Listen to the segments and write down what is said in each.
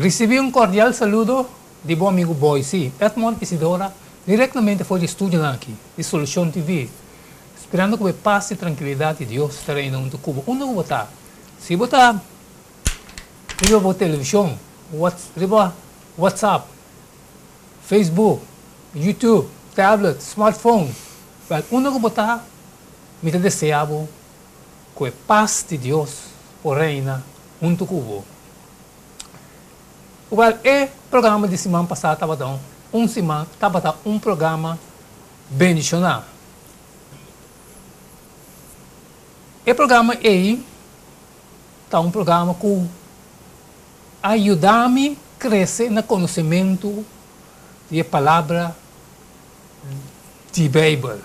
Ricibi un cordial saludo di bo amigo Boyce Edmond Isidora directamente for di estudionan aki di Solucion TV, sperando cu e paz y tranquilidad di Dios ta reina hunto cu bo unda cu bo ta. Si bo ta riba bo television, riba WhatsApp, Facebook, YouTube, tablet, smartphone, wel unda ku bo ta, mi ta desea bo ku e pas di Dios por reina huntu ku bo. Wel e programa di siman pasá tabata un siman tabata un programa bendishoná. E programa ei ta un programa ku a yuda mi krese na konosementu di e Palabra di Beibel.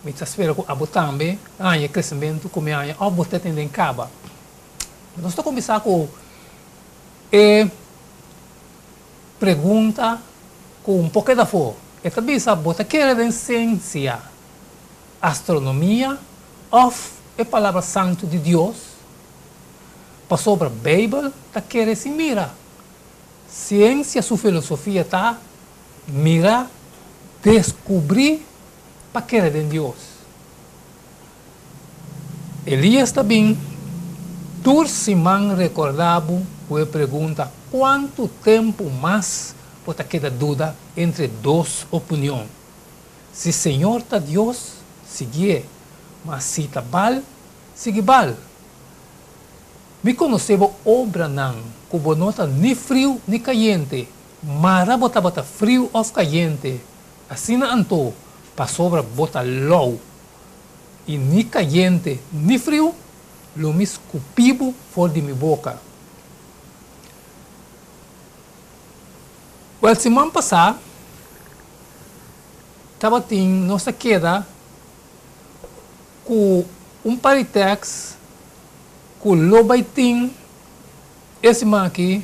Mi ta spera ku abo tambe a haña e kresementu ku mi a haña òf bo ta tende kaba. Nos ta kuminsá ku e pregunta ku un por keda afó. E ta bisa, Bo ta kere den siensia, astronomia òf e Palabra Santu di Dios? Pasobra Beibel ta kere sin mira. Siensia su filosofia ta mira, deskubrí pa kere den Dios. Elias ta bin tur siman rekordá bo ku e pregunta kuantu tempu mas bo ta keda duda entre dos opinion. Si Señor ta Dios, siguié, ma si ta Baal, sigui Baal. Mi konosé bo obranan, ku bo no ta ni friu ni kayente, mara bo tabata friu òf kayente, asina anto, pasobra bo ta lou i ni kayente ni friu, lo mi skupí bo for di mi boka. Wèl, siman pasá tabatin nos a keda ku un par di tèks ku lo bai tin e siman aki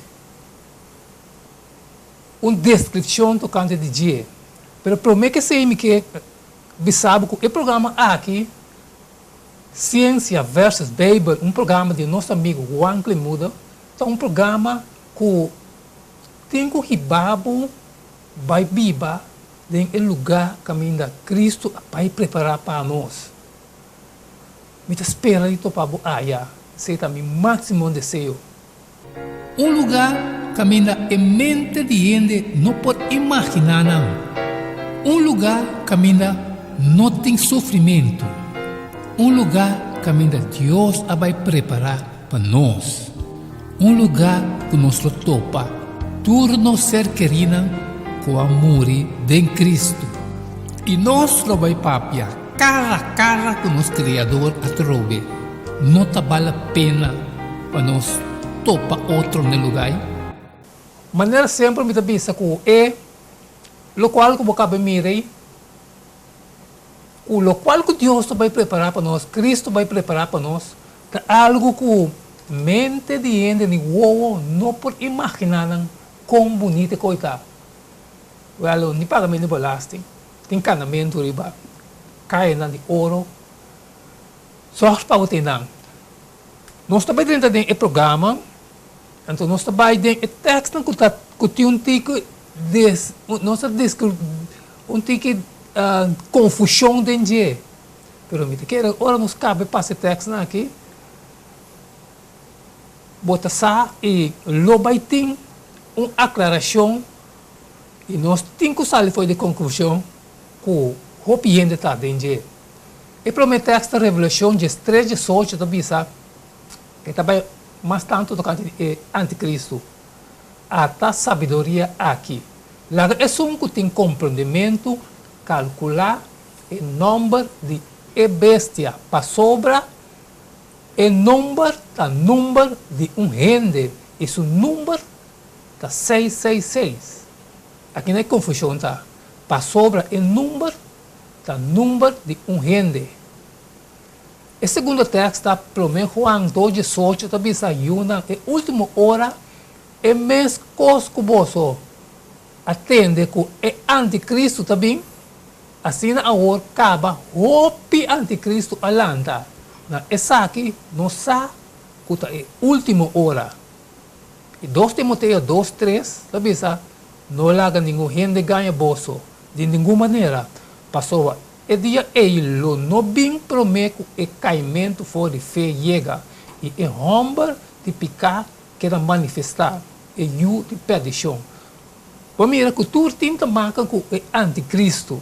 un deskripshon tokante di dje. Pero promé ke esei mi ke bisa bo ku e programa aki, Siensia versus Beibel, un programa di nos amigu Juan Klemuda, ta un programa ku tin ku hiba bo bai biba den e lugá kaminda Kristu a bai prepará pa nos. Mi ta spera di topa bo aya, esei ta mi máksimo deseo. Un lugá kaminda e mente di hende no por imaginá nan. Un lugá kaminda no tin sufrimentu. Un lugá kaminda Dios a bai prepará pa nos. Un lugá ku nos lo topa tur nos ser kerínan ku a muri den Kristu. I nos lo bai papia kara kara ku nos Kreador atrobe. No ta bal la pena pa nos topa otro n'e lugá ei? Manera semper mi ta bisa ku e lokual ku bo kaba mira ei, ku lokual ku Dios ta bai prepará pa nos, Kristu bai prepará pa nos, ta algu ku mente di hende ni wowo no por imaginá nan kon bunita e koi ta. Wèl, ni pagamentu di belasting, tin kanamentu riba kayanan di oro. Sòrg pa bo tin nan. Nos ta bai drenta den e programa, anto nos ta bai den e tèkstnan ku ta ku tin un tiki des nos ta deskri un tiki konfushon den dje. Pero mi ta kere ora nos kaba e pasa e tèkstnan aki, bo ta sa i lo bai tin un aklarashon i nos tin ku sali for di konklushon ku hopi hende ta den dje. E promé tèkst ta Revelashon diestres diesocho ta bisa, e ta bai mas tantu tokante di e antikristu, Ata sabiduria aki, laga esun ku tin komprendementu kalkulá e nòmber di e bestia, pasobra. E number ta number di un hende i su number ta 666. Aki na e konfushon ta, pasobra e number ta number di un hende. E segundo tekst ta Promé Juan dos diesocho ta bisa yunan e último ora e mes kos ku boso a tende ku e antikristu ta bin, asina awor kaba hopi antikristu a lanta. Na esaki nos sa ku ta e último ora. I dos Timoteo dos tres ta bisa, No laga ningun hende gaña boso di ningun manera, pasobra e dia ei lo no bin promé ku e kaimentu for di fe yega i e hòmber di piká keda manifestá, e yu di perdishon. Bo mira ku tur tin ta maka ku e antikristu.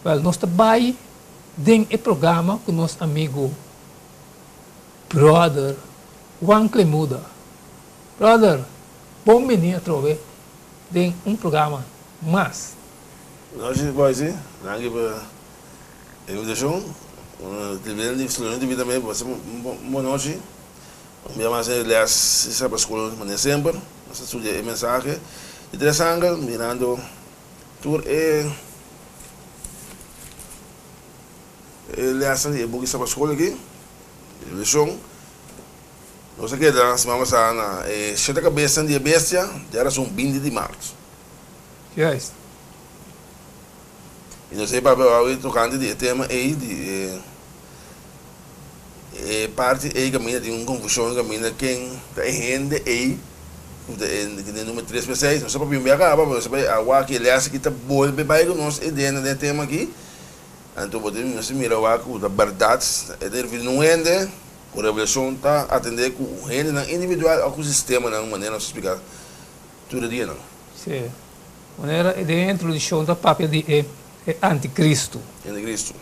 Wèl, nos ta bai den e programa ku nos amigu Brother Juan Clemuda. Brother, bon bini atrobe den un programa mas. Nochi Boise, danki pa e invitashon. Tribunal di Solucion TV tambe, bo hasi un bon nochi. Un bia mas e les di Sabbat School manera semper. Nos ta studia e mensahe di tres angel mirando tur e lesnan di e buki Sabbat School aki, Revelashon. Nos a keda siman pasá na e shete kabesnan di e bestia djarason binti di mart. Juist. I nos a papia awe tokante di e tema ei di e e parti ei kaminda tin un konfushon kaminda ken ta e hende ei ku ta e den numero tres pa seis. Nos a papia un bia kaba pero nos a bai a wak e lès aki ta bolbe bai ku nos e den e tema aki. Anto bo tin mester mira wak ku ta bèrdat e ta referi na un hende. Ku revelashon ta atendé ku hendenan individual òf ku sistemanan manera nos a splika tur e dianan. Sí. Manera den e introdukshon ta papia di e e antikristu. Antikristu.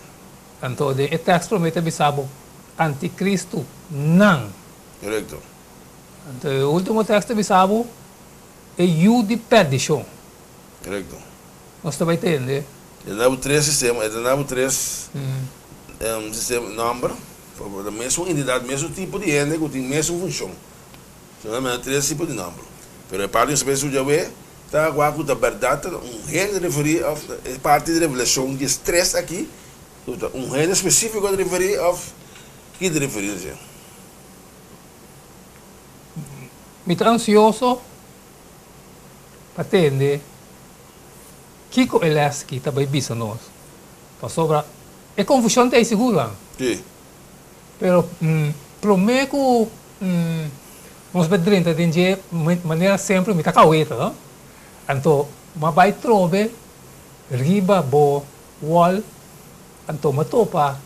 Anto den e tèkst promé ta bisa bo antikristu nan. Korekto. Anto e último tèkst ta bisa bo e yu di pèrdishon. Korekto. Nos ta bai tende. E ta duna bo tres sistema, e ta duna bo tres sistema, nòmber. Pasobra ta mesun entidat, mesun tipo di hende ku tin mesun funshon. So nan manda tres tipo di nòmber. Pero e parti ku nos a studia awe ta kua ku ta bèrdat ta un hende referí òf e parti di Revelashon dies tres aki ku ta un hende spesífiko ta referí òf ki ta referí na dje. Mi ta ansioso pa tende kiko e lès aki ta bai bisa nos, pasobra E confusion ta ei sigur an. Sí. Pero prome cu nos bai drenta den dje manera semper mi ta caweta no. Anto m'a bai trobe riba bo wall anto m'a topa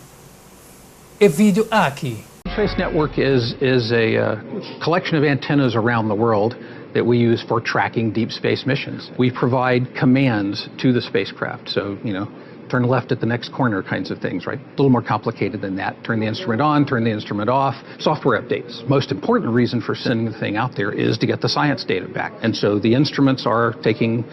e video aki. Space Network is is a collection of antennas around the world that we use for tracking deep space missions. We provide commands to the spacecraft, so, you know, turn left at the next corner kinds of things, right? A little more complicated than that. Turn the instrument on, turn the instrument off. Software updates. Most important reason for sending the thing out there is to get the science data back. And so the instruments are taking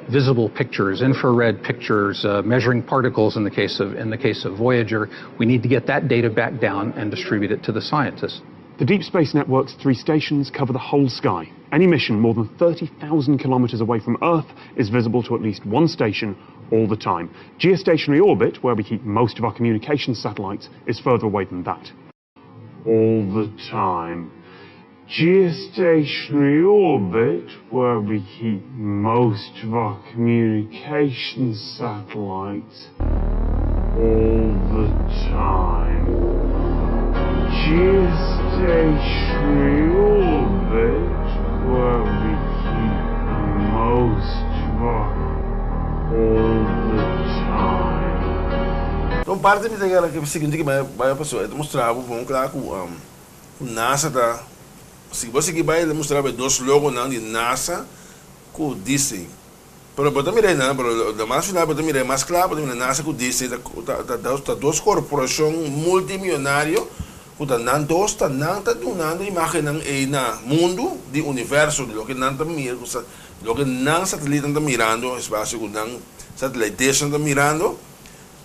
visible pictures, infrared pictures, uh, measuring particles in the case of in the case of Voyager. We need to get that data back down and distribute it to the scientists. The Deep Space Network's three stations cover the whole sky. Any mission more than 30,000 kilometers away from Earth is visible to at least one station all the time. Geostationary orbit, where we keep most of our communications satellites, is further away than that. All the time. Geostationary orbit, where we keep most of our communications satellites, all the time. Geostationary orbit, where we keep most of our all the time. Un parti mi ta kere ke siguiente ke bai paso e ta mustra bo bon kla ku ku NASA ta si bo sigui bai e ta mustra bo e dos logonan di NASA ku Disney pero bo ta mira einan pero lo mas final bo ta mira e mas kla bo ta mira NASA ku Disney ta ta ta dos korporashon multimionario ku ta nan dos ta nan ta dunando imagennan ei na mundu di universo di loke nan ta mira ku loke nan satelitnan ta mirando espasio ku nan satellite dishnan ta mirando.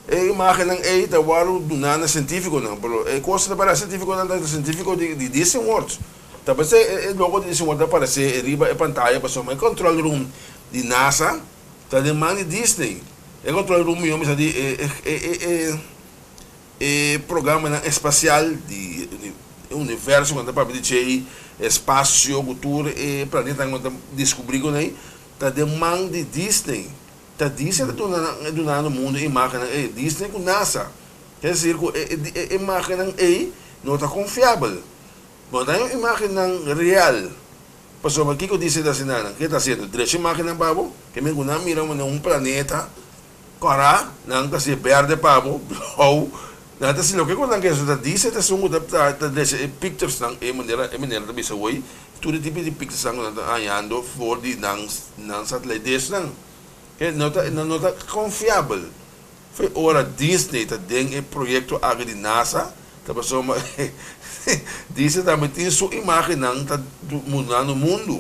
E imágennan ei ta wòrdu duná na sientífikonan, pero e kos ta para sientífikonan ta sientífiko di Disney World. Ta parse e logo di Disney World ta aparesé riba e pantaya pasobra e control room di NASA ta den man di Disney. E control room mihó bisa di e e e programanan espasial di e universo ku nan ta papia di dje, espasio ku tur e planetanan ku nan ta deskubrí kuné ta den man di Disney. Ta Disney ta duna nan dunando mundu e imagennan ei, Disney ku NASA. Es desir ku e e imagennan ei no ta konfiabel. No ta un imagennan real. Pasobra kiko Disney ta hasi nan? Ke ta hasiendo? Drecha imagennan pa bo? Ke men ku nan mira manera un planeta kòrá, nan ta hasié bèrdè pa bo, blou. Nan ta hasi loke ku nan ke. So ta Disney ta esun ku ta ta drecha e picturesnan e manera e manera ta bisa wei tur e tipo di picturesnan ku nan ta hañando for di nan nan satelitesnan. E no ta nan no ta konfiabel. Fo'i ora Disney ta den e proyekto aki di NASA ta pasobra Disney tambe tin su imagennan ta mundando mundu.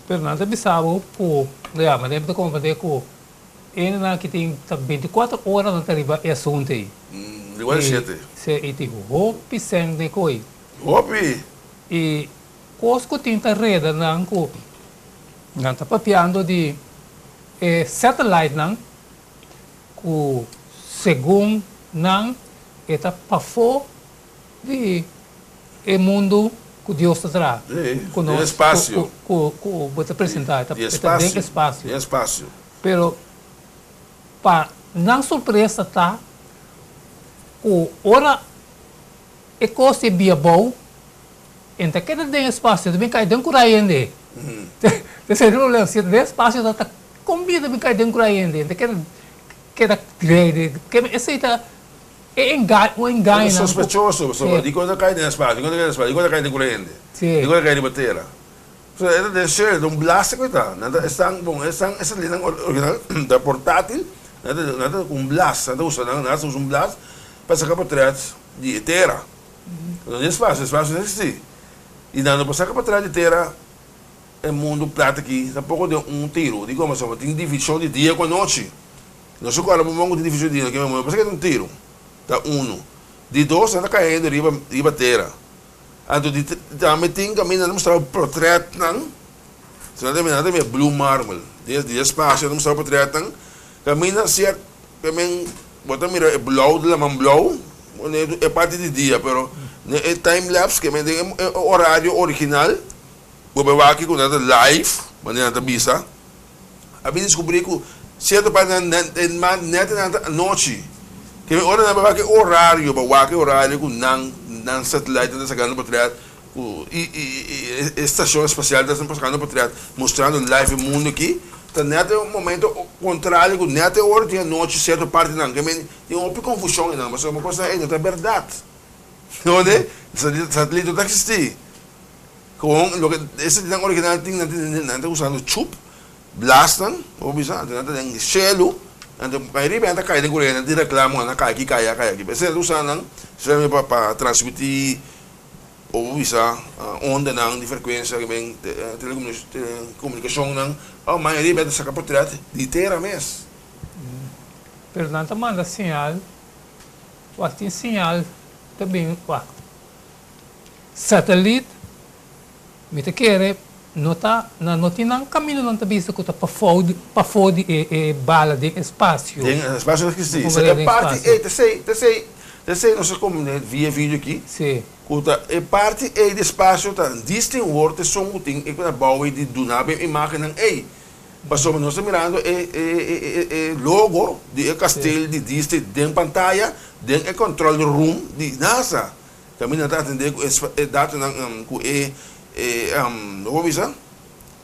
Pero nan ta bisa bo ku, ya, manera mi ta komprende ku hendenan aki tin ta bintikuater ora nan ta riba e asuntu ei. Riba di shete. Si, i tin hopi sèn den koe. Hopi! I Kos ku tin ta reda nan ku nan ta papiando di e satellitenan ku segun nan e ta pafó di e mundu ku Dios ta traha, ku nos ku ku bo ta presentá e ta den espasio. Pero pa nan sorpresa ta ku ora e kos e bia bou En ta keda den espacio, ta bin kai den kura hende. Ta esei e problema, si ta den espacio ta ta kon bia ta bin kai den kura hende, en ta keda keda drei, esei ta e engaño, un engaño nan. Sospechoso, pasobra dikon ta kai den espacio, dikon ta kai den espacio, dikon ta kai den kura hende, dikon ta kai riba tera. So e ta den shell, ta un blaster ku e ta, nan ta esnan, bon esnan e satelitnan original ta portatil, nan ta nan ta ku un blast, nan ta usa nan ta usa un blast pa saka potret di e tera. No tin espacio, espacio no existi. Y nan no por saca pa tras di tera e mundo plat aki tampoco den un tiro. Dicon? Pasobra tin division di dia cu anochi. Nos a corda bon bon cu tin division di dia cu anochi. No por saca den un tiro. Ta uno. Di dos, nan ta cayendo riba riba tera. Anto di tambe tin caminda nan ta mustra portretnan. Si nan ta mira, nan ta mira blue marble. Di espacio nan ta mustra portretnan. Caminda cier Tamen bo ta mira e blou di laman blou e parti di dia pero den e time lapse ke men den e orario original bo bai wak ku nan ta live manera nan ta bisa a bin diskubri ku sierto parti nan nèt nan ta anochi ke men ora nan bai wak e orario bo wak e orario ku nan nan satellite nan ta sakando potret Ku e stashon espasial ta pasando pa tras mostrando live e mundo aki ta net e momento kontrario ku net e ora tin anochi sierto partinan ke men tin hopi konfushon einan pasobra bo kos ei no ta bèrdat donde satelit no ta eksistí kon loke e satelitnan original tin nan ta usando chup blasnan bo bisa anto nan ta den shelu anto mayoria bia nan ta kai den kurente nan tin reklamo nan a kai aki kai aya kai aki esei nan ta usa nan solamente pa transmití. Bo bisa ondanan di frekuensia ku ben telekomunikashonnan òf mayoria bia ta saka portrèt di tera mes. Pero nan ta manda señal, wak tin señal ta bin wak satelit mi ta kere no ta nan no tin nan kaminda nan ta bisa ku ta pafou pafou di e bala den espasio. Den espasio ta eksistí. E parti ei ta esei ta esei ta esei nos a komprendé via video aki ku ta e parti ei di espasio ta Disney World ta esun ku tin e ku ta bou ei di duna bo e imágennan ei. Pasobra nos ta mirando e e e logo di e kastel di Disney den pantaya den e control room di NASA. Kaminda ta atendé ku e datonan ku e no por bisa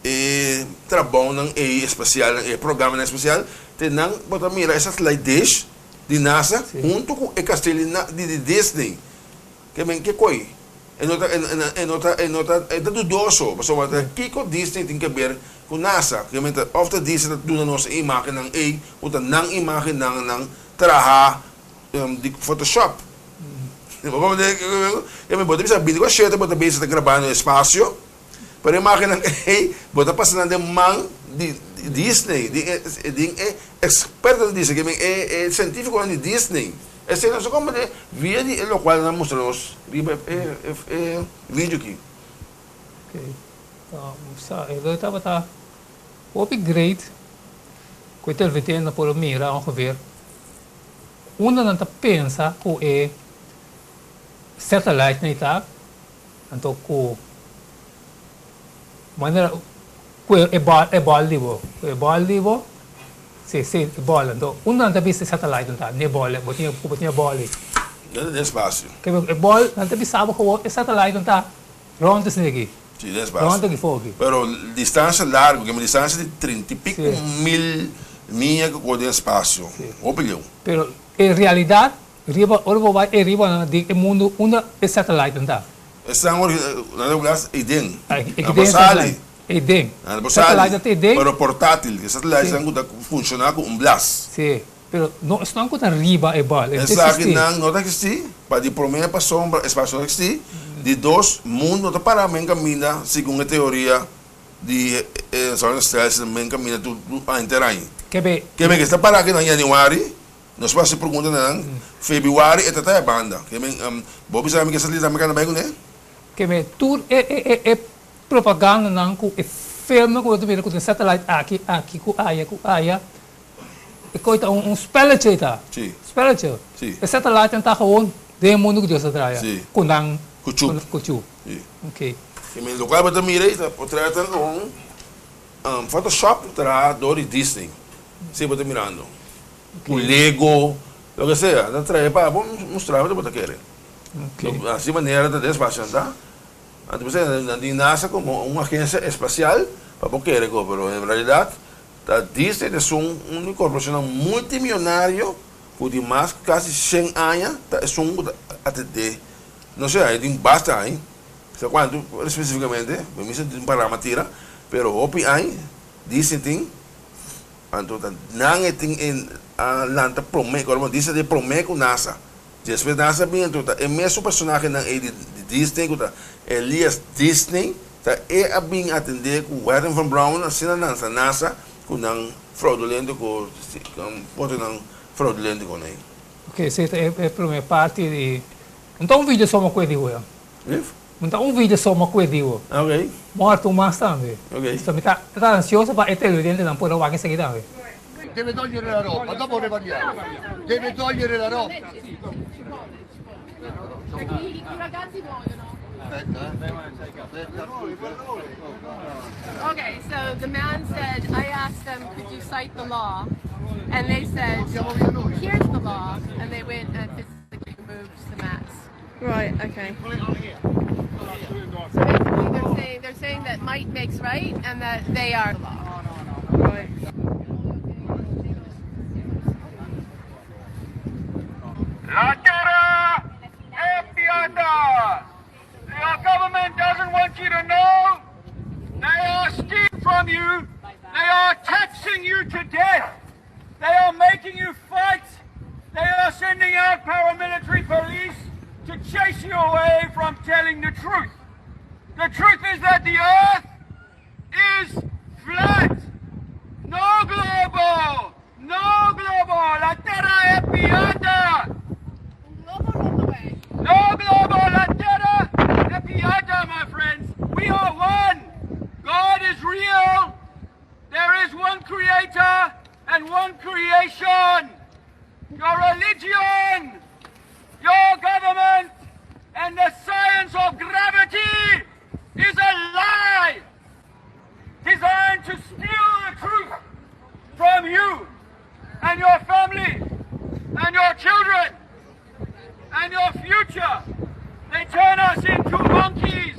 e trabounan ei espesialnan e programanan espesial te nan bo ta mira e satellite dish di NASA huntu ku e kastel di Disney ke men ke koi e no ta e no ta e no ta e ta dudoso pasobra ta kiko Disney tin ke ber ku NASA ke men ta òf ta Disney ta duna nos e imagennan ei ku ta nan imagennan nan traha di Photoshop. Bo ta bisa bini ku a shete bo ta bisa ta grabando espasio, pero e imagennan ei bo ta pasa nan den man di Disney, den e. ekspertonan di Disney, ke men e e sientífikonan di Disney, esei nos a komprendé via di e lokual nan a mustra nos riba e e e video aki. Ok, sa e lo tabata hopi great ku e televidente por a mira ongeveer unda nan ta pensa ku e satellite nan ta, anto ku manera ku e bòl e bòl di bo, ku e bòl di bo, si si e bòl anto unda nan ta bisa e satellite nan ta, n'e bòl bo tin bo tin e bòl ei. Den den espasio. Ke e bòl nan ta bisa bo ku e satellite nan ta rònt esei aki. Si den espasio. Rònt aki for aki. Pero distansia largu, ke distansia di trinta i piku mil mia ku den espasio. Hopi leu. Pero en realidat Riba, ora bo bai e riba nan den e mundu unda e satellite nan ta. Esnan ora nan ta blas ei den. Nan por sali. Ei den. Nan por sali. Satellite ta ei den. Pero portátil. E satellite nan ku ta funshoná ku un blas. Sí. Pero no esnan ku ta riba e bal. Esaki nan no ta eksistí. Pa di promé pasobra espasio no ta eksistí. Di dos, mundu no ta pará men kaminda segun e teoria di e zonnestelsel men kaminda tur henter aña. Kebe. Kebe ke sta pará aki na yanüari. Nos por hasi pregunta na nan, Febiwari e ta ta e banda. Ke men, bo bisa mi ke sa lita mi kanda bai kuné? Ke men tur e e e e propagandanan ku e filmnan ku bo ta mira ku tin satellite aki, aki ku aya ku aya, e koi ta un un spelletje e ta. Si. Spelletje. Si. E satellitenan ta gewoon den e mundu ku Dios a traha. Si. Ku nan. Ku chup. Ku chup. Si. Oké. Ke men lokual bo ta mira ei ta portretnan gewoon Photoshop traha dor di Disney. Si bo ta mirando. Ku lego, loke sea, nan trae pa bo mustra bo ta kere. Asi manera ta den espacio nan ta. Anto p'esei nan tin NASA komo un agensia espasial pa bo kere ku, pero en realidat ta Disney ta esun un di korporashonnan multimionario ku tin mas ku kasi shen aña ta esun ku ta atendé, no se, e tin basta aña, sa kuantu spesifikamente, mi sa tin un parama tira, pero hopi aña Disney tin. Anto ta nan e tin e a lanta prome ku ora Disney ta e prome ku NASA. Despues NASA bin anto ta e mesun personahenan ei di Disney ku ta Elias Disney ta e a bin atende ku Wernher von Braun asina lansa NASA ku nan fraudulento ku fotonan fraudulento ku nan ei. Ok, esei ta e prome parti di. No ta un video so ma ku e di wea. No ta un video so ma ku e diwo. Ok. Morto un mas tambe. Ok. So mi ta ta ansioso pa e televidentenan por a wak esaki tambe. Deve togliere la roba, dopo ne parliamo. Deve togliere la roba. Perché i ragazzi vogliono. Aspetta, eh. Aspetta. Okay, so the man said, I asked them, could you cite the law? And they said, here's the law. And they went and physically removed the mats. Right, okay. So basically they're saying, they're saying that might makes right and that they are the law. Right. La terra è piatta! Your government doesn't want you to know. They are stealing from you. They are taxing you to death. They are making you fight. They are sending out paramilitary police to chase you away from telling the truth. The truth is that the earth is flat. No global. No global. La terra è piatta. No global. La terra è piatta, my friends. We are one. God is real. There is one creator and one creation. Your religion, your government, and the science of gravity is a lie designed to steal the truth from you and your family and your children and your future. They turn us into monkeys.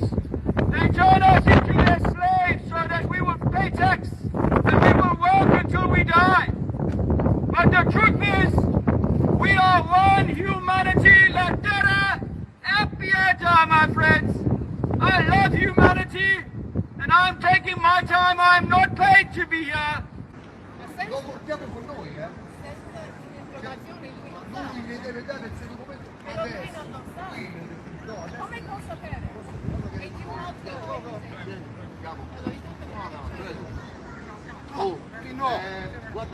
They turn us into their slaves so that we will pay tax and we will work until we die. But the truth is, we are one humanity, La Terra è piatta, my friends. I love humanity, and I'm taking my time. I'm not paid to be here. Lo portiamo con noi, eh. Lui ne deve dare il suo documento adesso. Qui, no, adesso. Come può sapere? E di un altro. Oh, no, guarda.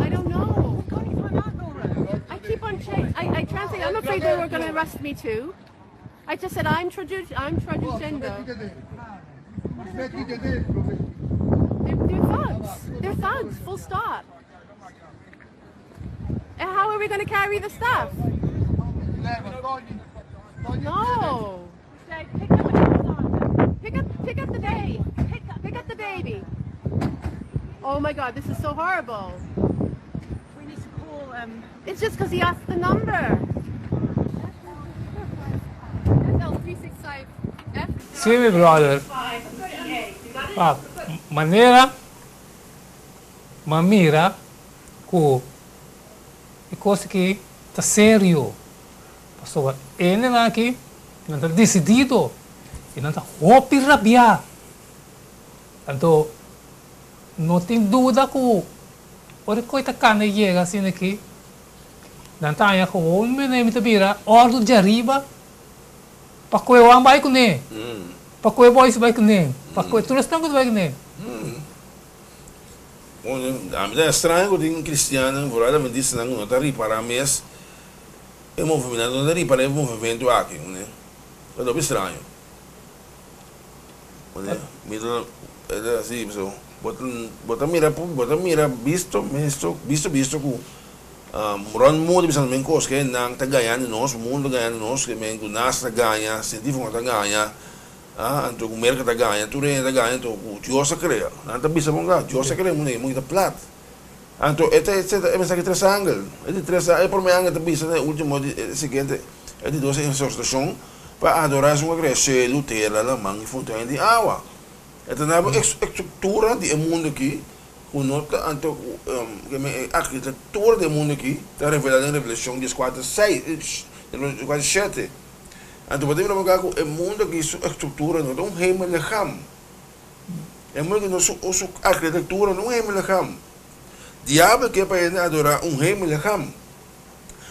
I don't know. I keep on changing. I, I translate. I'm afraid they were going to arrest me too. I just said I'm tradu- I'm transgender. They're, they're thugs. They're thugs. Full stop. And how are we going to carry the stuff? No. Pick up and Pick up, pick up the baby. Pick up, pick up the baby. Oh my God, this is so horrible. We need to call um It's just because he asked the number. FL365 F. Sí, mi brother. Pa, manera m'a mira ku e kos aki ta serio. Pasobra hendenan aki nan ta desidido i nan ta hopi rabiá. Anto no tin duda ku ora e kos ta kanda yega asina aki, nan ta haña ku un mene mi ta bira òrdu djariba pa koe wan bai kuné, pa koe boys bai kuné, pa koe tur esnan ku ta bai kuné. Ami ta extraño ku tin kristiannan, vooral adventistanan ku no ta ripará mes e movimiento, no ta ripará e movimiento aki, ta hopi straño. Mi ta e ta asi so bo ta bo ta mira bo ta mira bisto misto bisto bisto ku rònt mundu ta bisando men kos ke nan ta gañando nos mundu ta gañando nos ke men ku nasa ta gaña sientifikonan ta gaña anto ku merka ta gaña tur hende ta gaña anto ku Dios a krea nan ta bisa bon Dios a krea mundu e mundu ta plat anto e ta e mensahe tres angel e di tres e prome angel ta bisa na e ultimo e siguiente e di dos exhortacion pa adora esun ku a krea shelu, tera, laman i fontein di awa. E ta daba e struktura di e mundu aki ku no ta anto ku e arkitektura di e mundu aki ta revelá den Revelashon dieskuater seis, dieskuater shete. Anto bo ta mira bo ku e mundu aki su struktura no ta un hemellichaam. E mundu aki no su su arkitektura no ta un hemellichaam. Diabel ke pa hende adorá un hemellichaam.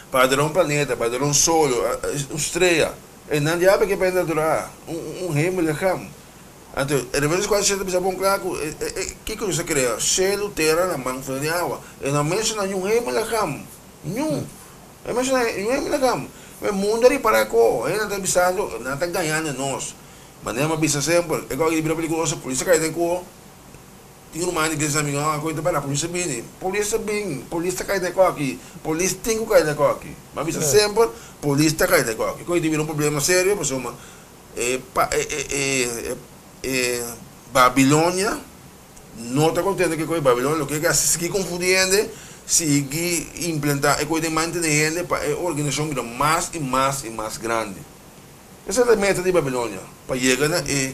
Pa adorá un planeta, pa adorá un solo, un strea. E nan diabel ke pa hende adorá un hemellichaam. Anto, e Revelashon kuater shete ta bisa bon kla ku e kiko Dios a krea, shelu, tera, laman, fuente di awa. E no a menshoná niun hemellichaam. Niun. E menshoná niun hemellichaam. E mundu a ripará ku hende ta bisando, nan ta gañando nos. Manera mi a bisa semper, e kos aki ta bira peligroso, polis ta kai den ku. Tin ruman di iglesia mi no a koe ta bala polis a bini. Polis a bin, polis ta kai den koki, polis tin ku kai den koki. Mi a bisa semper, polis ta kai den koki. Koe ta bira un problema serio pasobra e pa e e e e Babilonia no ta kontento ku e koe. Babilonia lo ke ke hasi sigui konfundi hende, sigui implanta e koe den mente di hende pa e organisashon bira mas i mas i mas grandi. Esei ta e meta di Babilonia, pa yega na e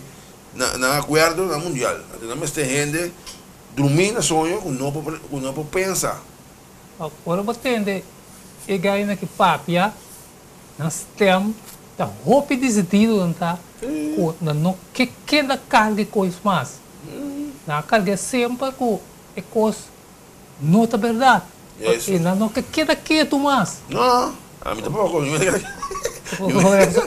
na nan akuerdonan mundial. Anto nan mester hende drumí na soño ku no por ku no por pensa. Ora bo tende e gainan ki papia, nan stem ta hopi desidido nan ta ku nan no ke keda karga e kos mas. Nan a karg'é semper ku e kos No ta berdad. Yes. E nan no ke keda ketu mas. No, ami tampoco. Mi mester keda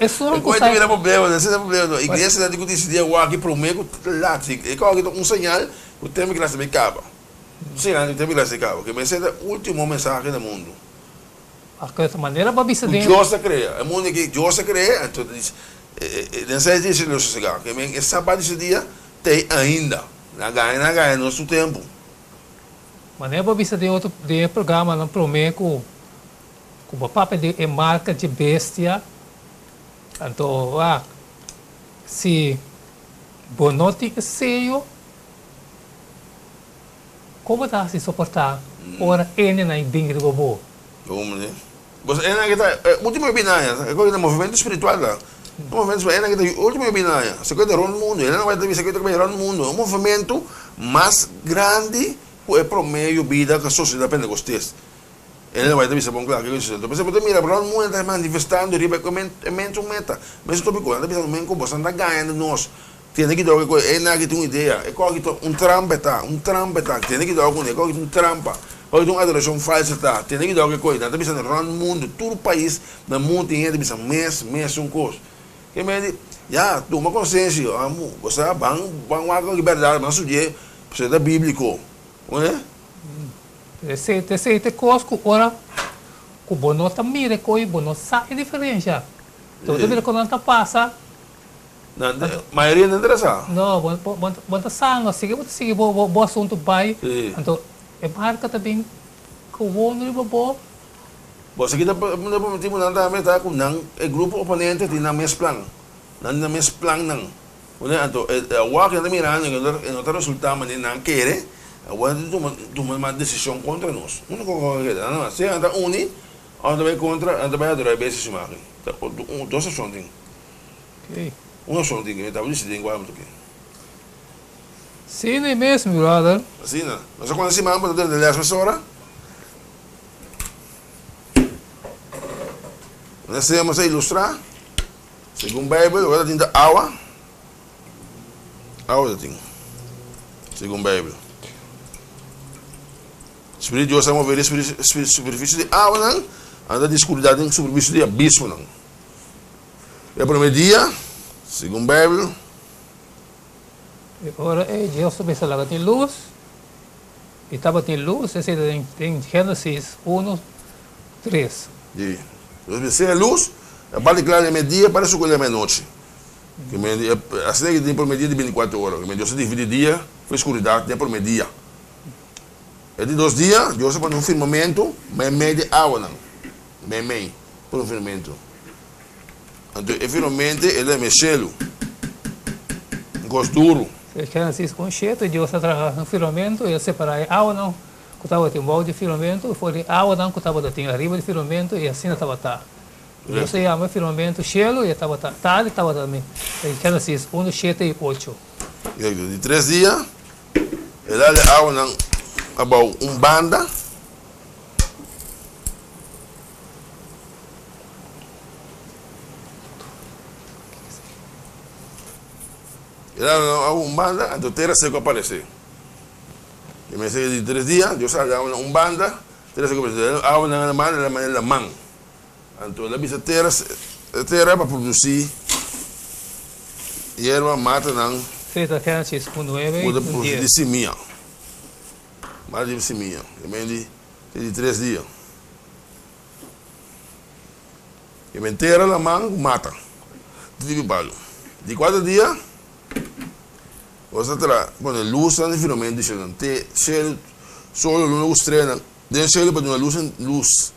Esun E ku koe sai. ta bira problema, esei ta problema. No, iglesia ta tin ku disidí awor aki promé ku lat. Si e kòke ta un señal ku tempu ki las ta bai kaba. Un señal ku tempu ki las ta bai kaba. Ke mester ta último mensahe na mundu. Paske ta manera bo a bisa Ku den. Dios a krea. E mundu aki Dios a krea, anto ta dici, den seis dia si lo sosegá. Ke men e sabat di su dia ta ei ainda. Nan gaña, nan gaña nos tur tempu. Manera bo a bisa den otro den e programanan promé ku ku bo papia di e marka dje bestia, anto wak si bo no tin e seyo kon bo ta hasi soportá ora hendenan bin riba bo? Hombre, bos hendenan ke ta e ultimo binaña, e kos ta movimento spiritual ta, e movimento spiritual, hendenan ke ta e ultimo binaña, se kos ta rond mundo, hendenan bai ta bisa ke ta bai rond mundo, un movimento mas grandi ku e promedio bida ku sosiedat pentecostes. Ellen White ta bisa bon kla kiko sucede. P'esei bo ta mira rond mundo ta manifestando riba e mesun meta, mesun topico. Nan ta bisa men ku boso nan ta gaña di nos. Tene kidao ku e nan aki tin un idea. E koki ta un trampa e ta, un trampa e ta. Tene kidao ku e koki ta un trampa. Koki ta un adoracion falso e ta. Tene kidao ku e koki. Nan ta bisa rond mundo, tur pais na mundo tin hende ta bisa mes, mesun kos. Ke men di, ya, tuma konsenshi, amu, bo sa, ban, ban wak koki bèrdat, ban studi'é, pasobra e ta bíbliko. Oye? Esei ta esei ta e kos ku ora ku bo no ta mira e kos bo no sa e diferensha. Bo ta mira kon nan ta pasa. Nan ta, mayoria no interesá. No, bo bo bo ta sa no, sigui bo ta sigui bo bo asuntu bai. Anto e marka ta bin gewoon riba bo. Bo sa kita no permití ku nan tambe ta ku nan e grupo oponente tin nan mes plan. Nan tin nan mes plannan. Pone anto e awor ku nan ta mirando e no ta resultá manera nan kere, awor nan tin tuma tuma mas desishon kontra nos. Unda ku kòke keda? Nan sea nan ta uni òf nan ta bai kontra, nan ta bai adorá e bestia su imágen. Ta dos opshon tin. Un opshon tin ku mi tabata disidí den kua mi ta ke. Asina mes mi brother. Asina. Nos a konta siman bo ta drenta lès mesora. Nos a ilustrá. Segun Bijbel, ora ta tin ta awa, awa ta tin, segun Bijbel. Spiritu di Dios a move riba superfisie di awanan, anto tin skuridat den superfisie di abismonan. E prome dia, segun Bijbel. E ora ei Dios ta bisa laga tin lus, i tabatin lus, esei ta den Génesis uno, tres. Di Dios bisa sea lus, e parti kla den media, e parti sukú den menochi. Ke men di, asina ke tin prome dia di bintikuater ora. Ke men Dios a dividi dia for skuridat den prome dia. E di dos dia, Dios a pone un firmamentu meimei di awanan. Meimei, pone un firmamentu. Anto e firmamente el a yama e shelu, un kos duru. Génesis un shete, Dios a traha un firmamentu i a separá e awanan ku tabatin bou di firmamentu for di awanan ku tabatin ariba di firmamentu, i asina tabata. Dios a yama e firmamentu shelu, i e tabata tal i tabata mi. Génesis unu, shete i ocho. Di tres dia, el a dal e awanan abou un banda. El a duna awa un banda, anto tera seku a paresé. E mester di tres dia, Dios a duna awa na un banda, tera seku a paresé. El a awa na banda, el a manda laman. Anto el a bisa tera, tera pa produsí yerba, matanan. Sí, ta Génesis un nuebe i Ku ta un produsí dies. di simia. Mata di simia. E mester di te di tres dia. E mentera laman ku mata di palu. Di kuater dia, bo ta tra pone lusnan di firmamento di shelu, te shelu, solo, luna ku streanan den shelu pa duna lus lus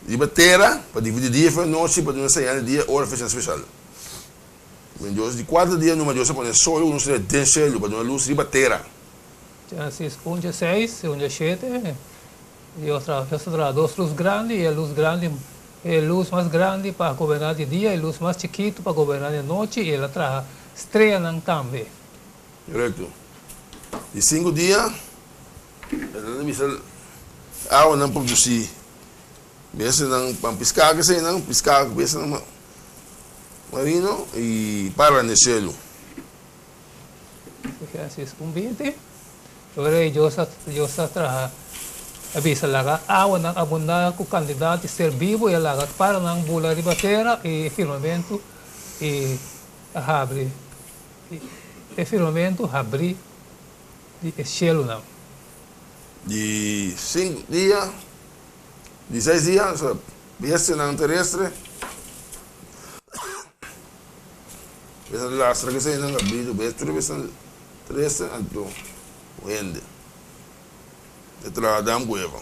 riba tera, pa dividi dia for nochi, pa duna señal di dia, ora, fechanan spesial. Men Dios, di kuater dia numa Dios a pone solo ku luna strea den shelu pa duna lus riba tera. Genesis un dje seis i un dje shete. Dios traha Dios ta traha dos lus grandi i e lus grandi e lus mas grandi pa goberná di dia i lus mas chikitu pa goberná di anochi i el a traha streanan tambe. Korekto. Di sinku dia el a bisa awanan produsí bestianan pa piská keseinan piská bestianan marino i para den shelu. Génesis un binti. E ora ei Dios a Dios a traha, a bisa, Laga awanan abundá ku kantidat di ser bibu i a laga paranan bula riba tera i e firmamentu i a habri e firmamentu habrí di e shelunan. Di sinku dia, di seis dia, osea, bestianan terestre, bestianan lastra keseinan, kabritu, bestia, tur e bestianan. Trese anto hende ta traha Adam ku Eva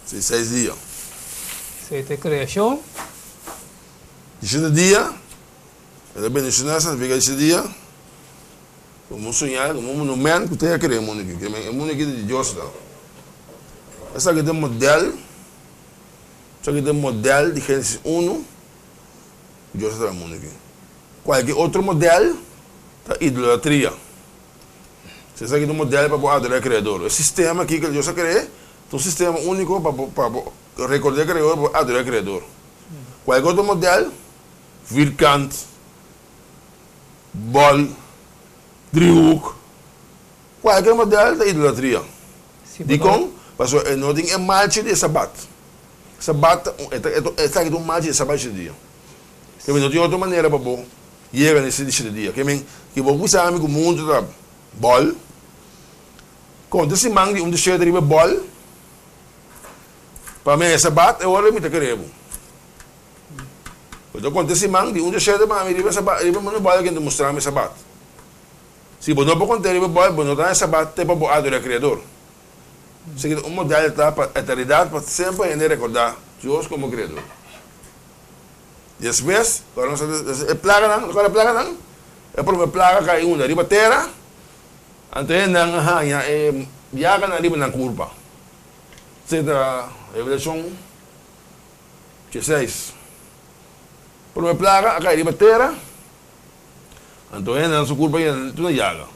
si seis dia. Esei ta e kreashon. Di shete dia el a bendishoná santifiká di shete dia komo un señal, komo un monument ku ta krea e mundu aki. E mundu aki ta di Dios ta. Esaki ta e modèl, esaki ta e modèl di Génesis unu ku Dios a traha e mundu aki. Kualke otro modèl ta idolatria. Si esaki ta un modèl pa bo adorá e Kreador. E sistema aki ku Dios a kre'é. Ta un sistema úniko pa bo pa bo rekordá e Kreador, pa bo adorá e Kreador. Kualke otro modèl, vierkant, bòl, driehoek, kualke modèl ta idolatria. Dikon? Pasobra e no tin e malchi di e Sabat. Sabat ta un, e ta, esaki ta un malchi di e Sabat di shete dia. Ke men no tin otro manera pa bo yega na ese di shete dia. Ke men, ke bo bisa mi ku mundu ta bòl, konta siman di un di shete riba e bòl, pa mi e Sabat, e ora mi ta kere bo. Bo ta konta siman di un di shete pa mi riba e Sabat, riba e bòl ken ta mustra mi e Sabat. Si bo no por konta riba e bòl, bo no ta na e Sabat te pa bo adora e Kreador. Esaki ta un modèl ta pa eternidat pa semper hende rekordá Dios komo Kreador. Despues, ora nos ta e plaganan, nos kòrda e plaganan? E promé plaga kai unda? Riba tera, anto hendenan a haña e yaganan riba nan kurpa. Esei ta Revelashon dieseis. Promé plaga a kai riba tera, anto hendenan su kurpa yena tur na yaga.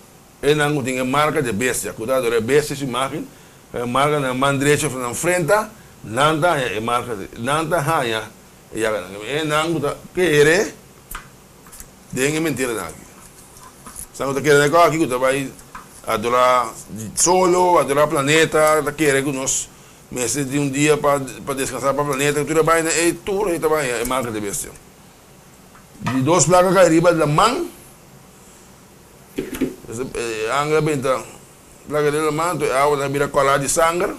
Enan ku tin e marka di e bestia, ku ta adorá e bestia su imágen, e marka na nan man drechi òf na nan frenta, nan ta haña e marka, nan ta haña e yaganan. Enan ku ta kere den e mentiranan aki. Esnan ku ta kere den e kos aki, ku ta bai adorá solo, adorá planeta, ta kere ku nos mester tin un dia pa deskansá pa planeta, tur e baina ei, tur ei ta bai haña e marka di e bestia. Di dos plaka kai riba laman. E angel a benta placa den laman, anto e awa ta bira colá di sanger.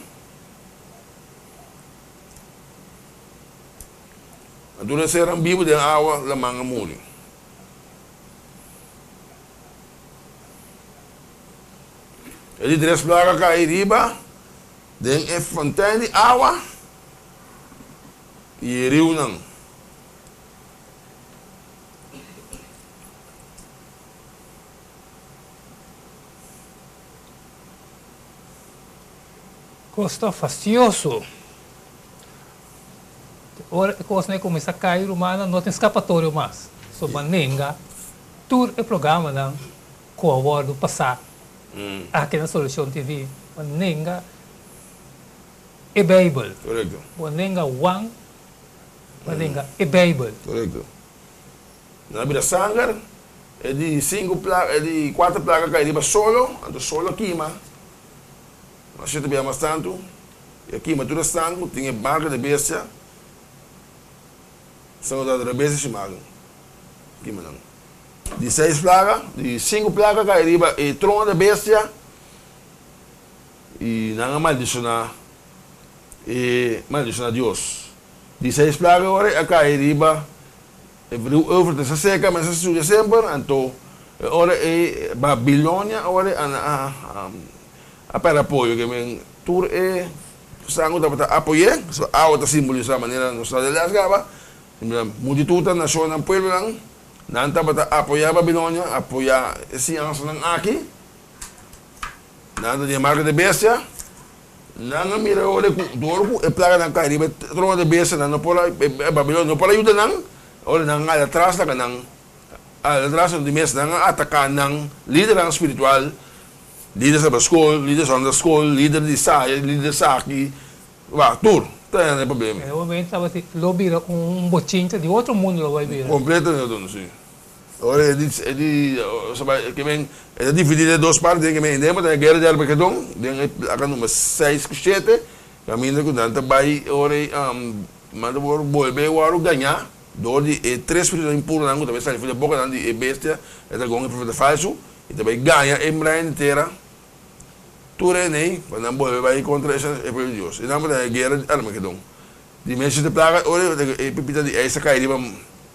Anto tur e sernan bibu den awa laman a muri. E di tres placa kai riba den e fontein di awa i e riunan. Kos ta fastioso. Ora e kosnan e kuminsá kai rumannan no tin skapatorio mas. So bo a nenga tur e programanan ku a wòrdu pasá aki na Solucion TV. Bo a nenga e Beibel. Bo a nenga Juan, bo a nenga e Beibel. Nan a bira sanger, e di sinku plaka, e di kuater plaka kai riba solo, anto solo a kima, mas shete bia mas tantu, i a kima tur esnan ku tin e marka di bestia, esnan ku ta adora bestia su imagen, kima nan. Di seis plaka, di sinku plaka kai riba e trono di bestia, i nan a maldishoná e maldishoná Dios. Di seis plaka ora a kai riba E riu Eufrates a seka, mester studia semper, anto e ora ei Babilonia ora a a pèrdè apoyo, ke men tur e esnan ku tabata apoy'é, pasobra awa ta simbolisá manera nos ta lès kaba, multitut ta nashonnan, pueblonan, nan tabata apoyá Babilonia, apoyá e siñansanan aki, nan ta di e marka di bestia. Nan a mira ora ku dor ku e plaganan kai riba e trono di bestia, nan no por a, e babilonio no por a yuda nan, ora nan a hala atras laga nan hala atras di mes nan a ataká nan lidernan spiritual, lider sabaskol, lider sondaskol, lider di saya, lider saki, wak tur ta hende problema. E momento tabata lo bira un bochincha di otro mundo lo bai bira. Completamente otro, si. Ora e di, e di, ke men, e ta dividí den dos parti, den ke men hende ta guera di Armagedon, den e plaka number seis ku shete, kaminda ku nan ta bai ora e manda por bolbe wòrdu gañá dor di e tres spiritunan impuronan ku ta bai sali for di e bokanan di e bestia, e dragon, e profeta falsu, i ta bai gaña e muraya di tera tur hende ei pa nan bolbe bai kontra e pueblo di Dios. E nan por ta e guera di Armagedon. Di mes shete plaga ora e pipita di ijs a kai riba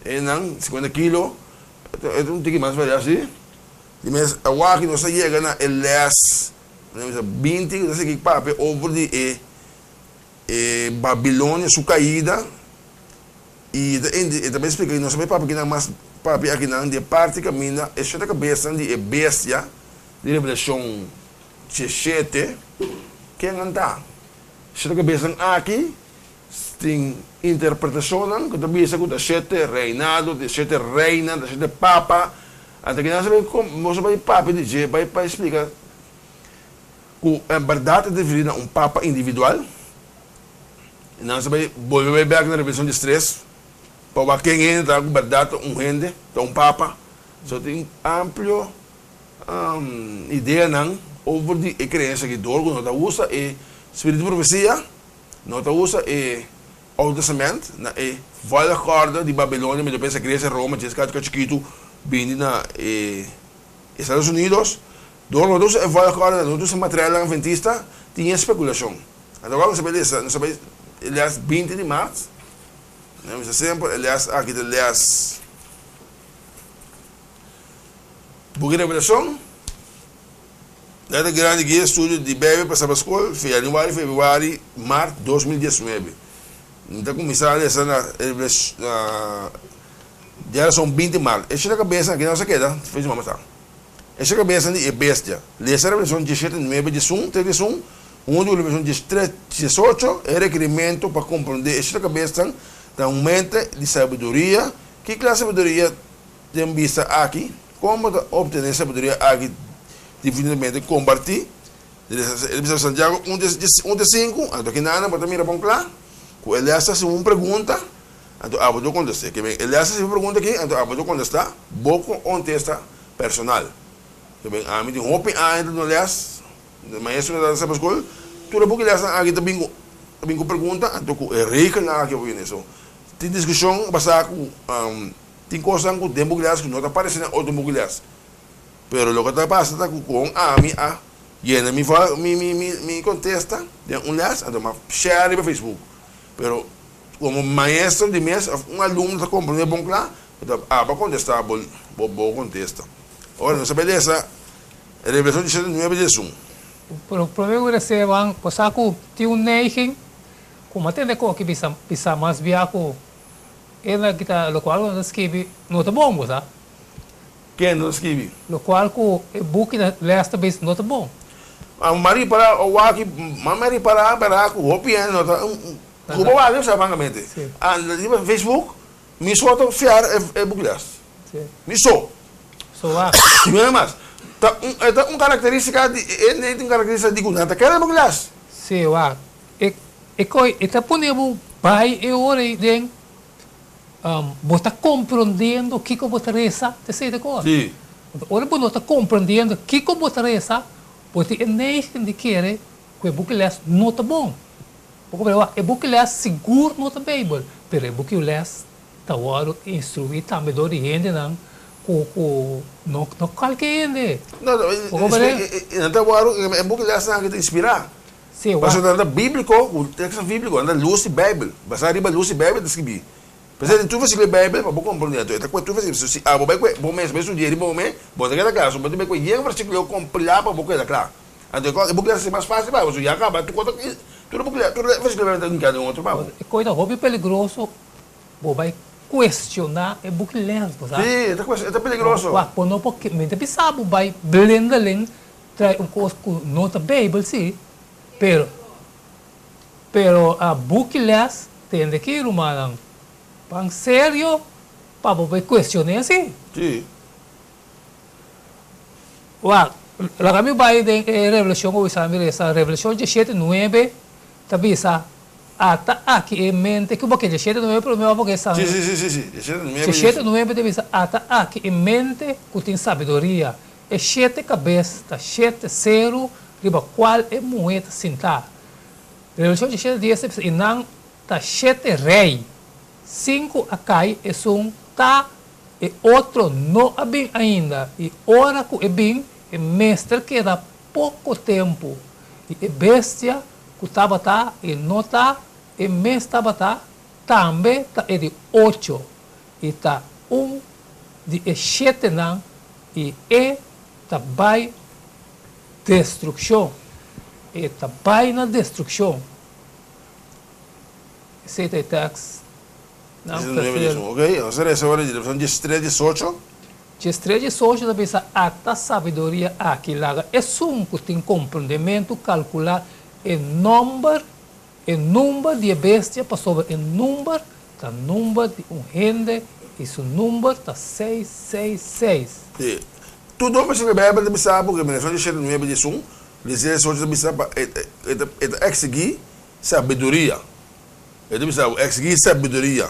e nan, sikuenta kilo, e ta un tiki mas variá si. Di mes awaki nos a yega na e les, nan bisa 20, nos a sigui papia over di e e Babilonia su kaida i e ta e ta bai splika nos a bai papia kinan mas papia akinan di e parti kaminda e shete kabesnan di e bestia di Revelashon 17 ken nan ta. Shete kabesnan aki tin interpretashonnan ku ta bisa ku ta shete reinado, ta shete reina, ta shete papa. Anto kinan sa bai nos a bai papia di dje, bai bai splika ku Ku en bèrdat ta referí na un papa individual. I nan sa bai bolbe bai bèk na Revelashon diestres pa wak ken hende ta ku bèrdat ta un hende, ta un papa. So tin amplio ideanan over di e kreensia aki dor ku no ta usa e spiritu di profesia, no ta usa e Oud Testament na e volgorde di Babilonia, mi ta pensa Grecia, Roma, djes kachi chikitu bini na e Estados Unidos. Dor no ta usa e volgorde, no ta usa materialnan adventista, tin e spekulashon. Anto wak nos a bai lesa, nos a bai e les 20 di mart, mi bisa semper e les aki ta les Buki Revelashon. Letter grandi guia estudio di Bijbel pa Sabat Skol, januari, februari, mart 2019. Mi ta kuminsá lesa na na diarason 20 mart. E shete kabesa aki nos a keda, fe di mama sa. E shete kabesa di e bestia. Lesa Revelashon 17, 9, 11 te 11, huntu ku Revelashon 13, 18, e rekerimentu pa komprondé e shete kabesanan ta un mente di sabiduria. Ki klase sabiduria Den bista aki, kon bo ta obtené sabiduria aki divinamente kompartí? E bisa Santiago un te sinku, anto kinan bo ta mira bon kla ku Elias ta hasi un pregunta, anto abo ta kontest'é. Ke men Elias ta hasi un pregunta aki, anto abo ta kontestá bo kontesta personal. Ke men ami tin hopi aña ta duna lès, maestro ta duna Sabbat Skol, tur e buki lèsnan aki ta bin ku ta bin ku pregunta, anto ku e regelnan aki bo bini. So, tin diskushon basá ku. Tin kosnan ku den buki les ku no ta parese den otro buki les. Pero loke ta pasa ta ku kon ami a yena mi mi mi mi mi kontesta den un les anto mi a share riba Facebook. Pero komo maestro di mes òf un alumno ta komprondé bon kla bo ta abo a kontestá bo bo bo kontesta. Ora nos a bai lesa Revelashon diesshete nuebe diesun. Pero promé ku reseba bo sa ku tin un neiging ku mi a tende koki bisa bisa mas bia ku E na kita lokual ku nan ta skibi no ta bon, bo sa. Ken no ta skibi? Lokual ku e buki na lès ta bisa no ta bon. Ma mi a ripará o wak ma mi a ripará bèrdat ku hopi hende no ta ku bo wak sa frankamente. Anda riba Facebook mi so ta fiar e buki lès. Mi so. So wak. Mi no mas. Ta un e ta un karakteristika di e hende tin un karakteristika di ku nan ta kere e buki lès. Si wak. E E koi e ta pone bo bai e ora ei den bo ta komprondiendo kiko bo ta resa, ta esei ta kos. Sí. Ora bo no ta komprondiendo kiko bo ta resa, bo tin e neiging di kere ku e buki les no ta bon. Bo komprende? Wak, e buki les sigur no ta Beibel, pero e buki les ta wòrdu instruí tambe dor di hendenan ku ku no no kualke hende. No, no, Bo komprende? nan ta wòrdu, e buki lesnan aki ta inspirá. Sí, wak. Pasobra nan ta bíbliko, ku teksto bíbliko, nan ta lus di Beibel. Basá riba lus di Beibel ta skibí. P'esei tin tur versíkulo di Beibel pa bo komprondé. Anto e ta kue tur versíkulo. Si abo bai kue bo mes bai studia riba bo mes, bo ta keda kla. So bo ta bai kue yen versíkulo kompilá pa bo keda kla. Anto e buki ta hasi mas fásil pa bo. So ya kaba tur kos ta tur e buki tur e versíkulo di Beibel ta hinká den otro pa bo. E kos ta hopi peligroso bo bai kuestioná e buki lès, bo sa. Sí, e ta e ta peligroso. Wak, bo no por mi ta bisa bo bai blindeling Trae un kos ku no ta Beibel sí, pero pero a buki les tende ki rumannan pan serio pa bo bai kuestion'é sí. Sí. Wak, laga mi bai den e Revelashon ku bisa mi resa, Revelashon diesshete nuebe ta bisa, Ata aki e mente, ku bo ke diesshete nuebe promé òf bo ke sa? Sí, sí, sí, sí, sí, diesshete nuebe. Diesshete nuebe ta bisa, Ata aki e mente ku tin sabiduria, E shete kabes ta shete seru riba kual e muhé ta sintá. Revelashon diesshete dies ta bisa, I nan ta shete rei, sinku a kai, esun ta, e otro no a bin ainda, i ora ku e bin, e mester keda poko tempu. I e bestia ku tabata i no ta, e mes tabata, tambe ta e di ocho, i ta un di e shetenan i e ta bai destrukshon. E ta bai na destrukshon. Esei ta e tèks nan preferí. Ok, nos ta resa ora di Revelashon diestres diesocho. Diestres diesocho ta bisa, Ata sabiduria aki, laga esun ku tin komprondementu kalkulá e nòmber E number di e bestia pasobra e number ta number di un hende i su number ta seis seis seis. Sí. Tur dos versíkulo di Beibel ta bisa bo ku e Revelashon diesshete nuebe diesun. Eclesiastes ocho ta bisa pa e ta e ta eksigí sabiduria. E ta bisa bo eksigí sabiduria.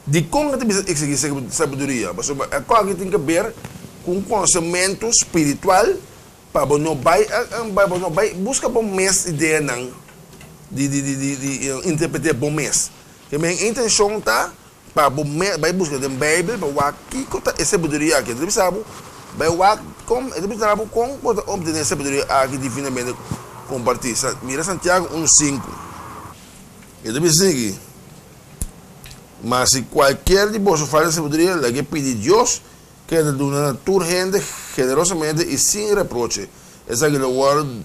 Dikon e ta bisa eksigí sabiduria? Pasobra e kos aki tin ke ber ku un konosementu spiritual pa bo no bai pa bo no bai buska bo mes ideanan di di di di di interpreté bo mes. Ke men intenshon ta Pa bo mes bai buska den Bijbel pa wak kiko ta e sabiduria aki. E ta bisa bo, bai wak kon, e ta bisa bo kon bo ta obtene e sabiduria aki divinamente kompartí. Mira Santiago un sinku. E ta bisa esaki, Ma si kualkier di boso falta sabiduria, laga e pidi Dios, ken ta duna na tur hende generosamente i sin reproche. Esaki lo wòrdu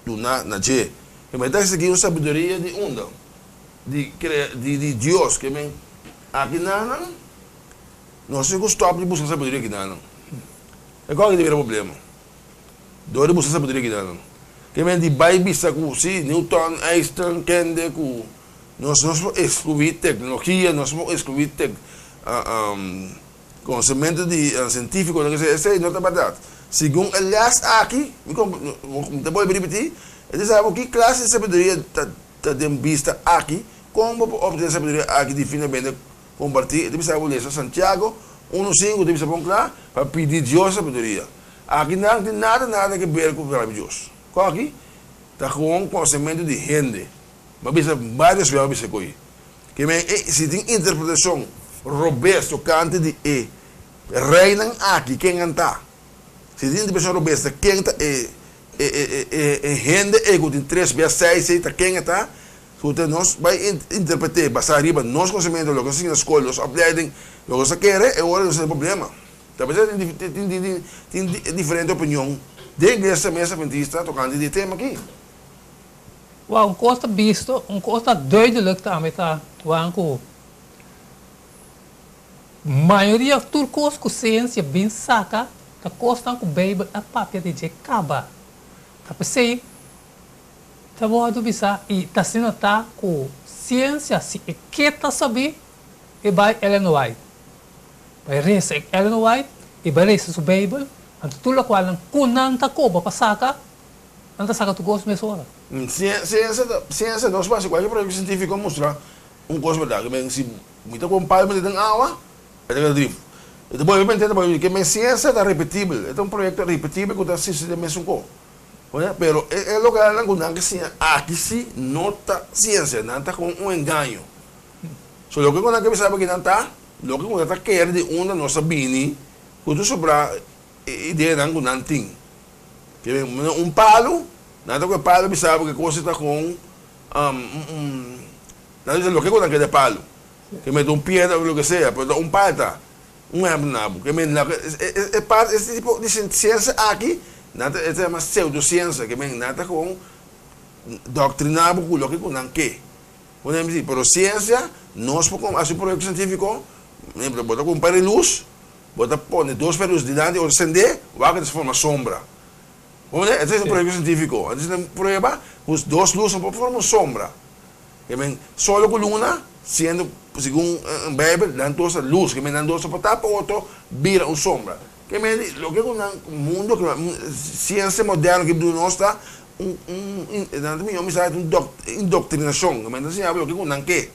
duná na dje. E mester ta sigui un sabiduria di unda? Di krea, di di Dios. Ke men aki nanan nos tin ku stòp di buska sabiduria aki nanan. E kòke ta bira problema. Dor di buska sabiduria aki nanan. Ke men di bai bisa ku si Newton, Einstein, kende ku nos nos por ekskluí teknologia, nos por ekskluí tek Konosementu di sientífikonan ke esei no ta bèrdat. Segun e lès aki, mi mi ta bolbe ripití, e ta sa bo ki klase di sabiduria ta ta den bista aki, kon bo por optené sabiduria aki divinamente kompartí. E ta bisa bo lesa Santiago unu sinku ta bisa bon kla pa pidi Dios sabiduria. Aki nan tin nada nada ke ber ku palabra di Dios. Kon aki ta gewoon konosementu di hende. Mi a bisa vários bia mi a bisa koe. Ke men e si tin interpretashon robes tokante di e reinan aki, ken nan ta? Si tin interpretashon robes ta ken ta e e e e e hende ei ku tin tres bia seis ei ta ken e ta? Ku ta nos bai interpret'é basá riba nos konosementu, loke nos a siña na skol, nos opleiding, loke nos a kere, e ora nos tin problema. Ta pesei tin tin tin tin diferente opinion den iglesia mes adventista tokante di e tema aki. Wou, un kos ta bisto, un kos ta duidelijk tambe ta wan ku mayoria tur kos ku siensia bin saka ta kosnan ku Beibel a papia di dje kaba. Ta p'esei ta wòrdu bisa i ta asina ta ku siensia si e ke ta sabí e bai Ellen White. Bai resa e Ellen White i bai resa su Beibel anto tur lokualnan ku nan ta koba pa saka Nan ta saka tur kos mesora. Siensia ta, siensia nos basa kualke proyekto sientífiko mustra un kos bèrdat. Ke men si mi ta kon palma den awa, e ta keda drif. E ta bolbe mente, e ta bolbe. Ke men siensia ta repetibel, e ta un proyekto repetibel ku ta sisi den mesun ko. Oye, pero e e lokalnan ku nan ke siña aki si no ta siensia, nan ta kon un engaño. So loke ku nan ke bisa aki nan ta, loke ku nan ta kere di unda nos a bini ku tur sobrá e ideanan ku nan tin. Ke men un palu, nan ta ku e palu bisa bo ke kos ta kon nan bisa loke ku nan keda e palu. Ke men ta un piedra of loke sea, pero ta un palu ta. Un ehempel na bo. Ke men loke e parti e tipo di siensia aki nan ta e ta yama pseudosiensia. Ke men nan ta kon doktrina bo ku loke ku nan ke. Un ehempel si, pero siensia nos por hasi un proyekto sientífiko, por ehempel bo ta ku un par di lus, Bo ta pone dos perus dilanti otro sendé, wak ta forma sombra. Bo mira, esei ta un proyekto sientífiko. Antes nan prueba ku dos lus no por forma un sombra. Ke men, solo ku luna, siendo segun Beibel, nan dos ta lus, ke men nan dos no por tapa otro, bira un sombra. Ke men di, loke ku nan mundo, siensia moderno ke duna nos ta un, un, nan ta mihó bisa un indoktrinashon, ke men ta siña bo loke ku nan ke.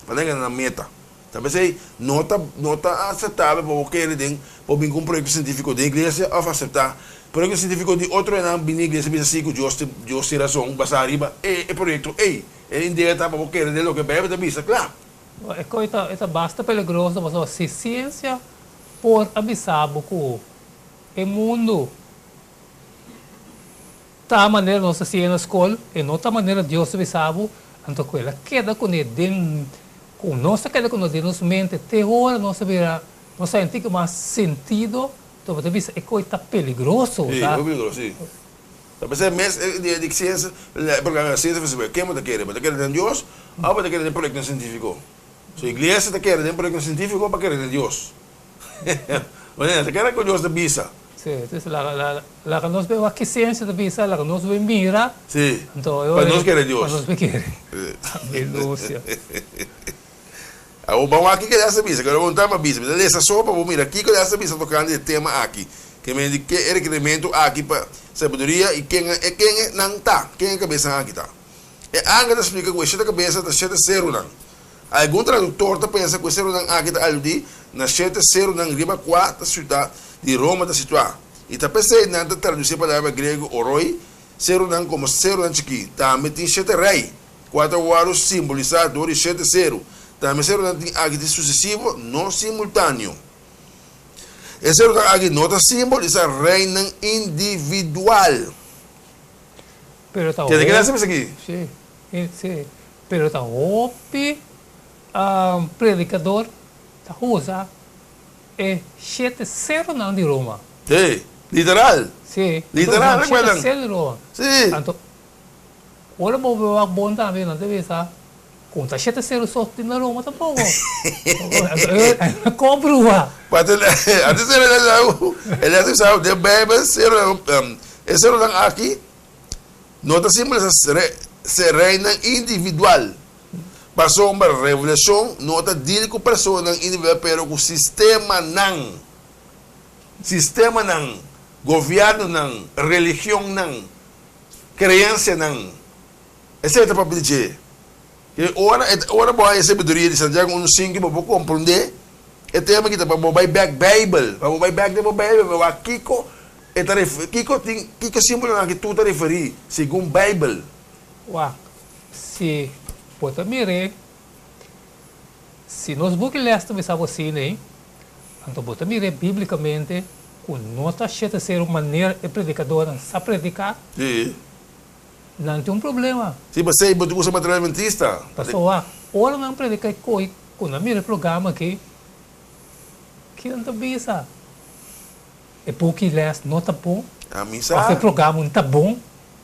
Pa nan gana nan meta. Ta p'esei no ta no ta aseptabel pa bo kere den bo bin ku un proyekto sientífiko den iglesia òf aseptá proyekto sientífiko di otro hendenan bini iglesia bisa si ku Dios tin Dios tin rason basá riba e e proyekto ei. E idea ta pa bo kere den loke Beibel ta bisa kla. E kos ta e ta basta peligroso pasobra si siensia por a bisa bo ku e mundu Ta manera nos ta siña na skol, e no ta manera Dios ta bisa bo, anto ku el a keda kuné den, ku nos ta keda kuné den nos mente te ora nos ta bira, nos ta henti ku mas sentido, anto bo ta bisa e koi ta peligroso, Sí, ta. hopi peligroso, sí. Ta p'esei mes e dia di siensia, e programa di siensia festival, ken bo ta kere? Bo ta kere den Dios òf bo ta kere den proyektonan sientífiko? So iglesia ta kere den proyektonan sientífiko òf pa kere den Dios? Bo ta kere ku Dios ta bisa? Sí, entonces laga, laga, laga nos bay wak ki ciencia ta bisa, laga nos bay mira. Sí, Anto, pa nos kere Dios. Pa nos bay kere. Aleluya. Awor ban wak kiko Dios ta bisa, kero bo un ta pa bisa, mi ta lesa so pa bo mira kiko Dios ta bisa tokante e tema aki. Ke men di ke e rekerimentu aki pa sabiduria i ken e ken nan ta, ken e kabesanan aki ta. E angel ta splika ku e shete kabesa ta shete serunan. Algun traduktor ta pensa ku e serunan aki ta aludí na shete serunan riba kua ta siudat di Roma ta situá, i ta p'esei nan ta tradusí e palabra griego oroi, serunan, komo serunan chikí. Tambe tin shete rei, kua ta wòrdu simbolisá dor di shete seru. Tambe serunan tin aki di susesivo, no simultáneo. E serunan aki no ta simbolisá reinan individual. Pero ta Kende kila esaki aki? Sí, sí. Pero ta hopi predikador ta usa e shete seronan di Roma. Sí, literal. Sí, Literal, shete recuerdan. sero di Roma. Sí. Anto, ora bo wak bon tambe nan ta bisa ku ta shete sero so tin na Roma tampoco. Kon brua? Pa te antes el el a bisa den Bijbel sero e seronan aki no ta simbolisa se reinan individual pasobra Revelashon no ta deal ku personanan individual pero ku sistemanan sistemanan gobièrnunan religionnan kreensianan esei ta papia di dje. E ora e ora bo haña sabiduria di Santiago unu sinku bo por komprondé e tema aki ta pa bo bai bèk Beibel, pa bo bai bèk den bo Beibel pa wak kiko e ta refer kiko tin kiko símbolonan aki tur ta referí segun Beibel. Wak, si bo ta mir'é, si nos buki lès ta bisa bo asina ei, anto bo ta mir'é bíblikamente ku no ta shete ser un manera e predikadornan sa prediká. Sí. Nan tin un problema. Si bo sei bo ta usa material adventista. Pasobra ora nan predica e coi cu nan mira e programa aki, ki nan ta bisa? E buki les no ta bon? Ami sa. Of e programa no ta bon?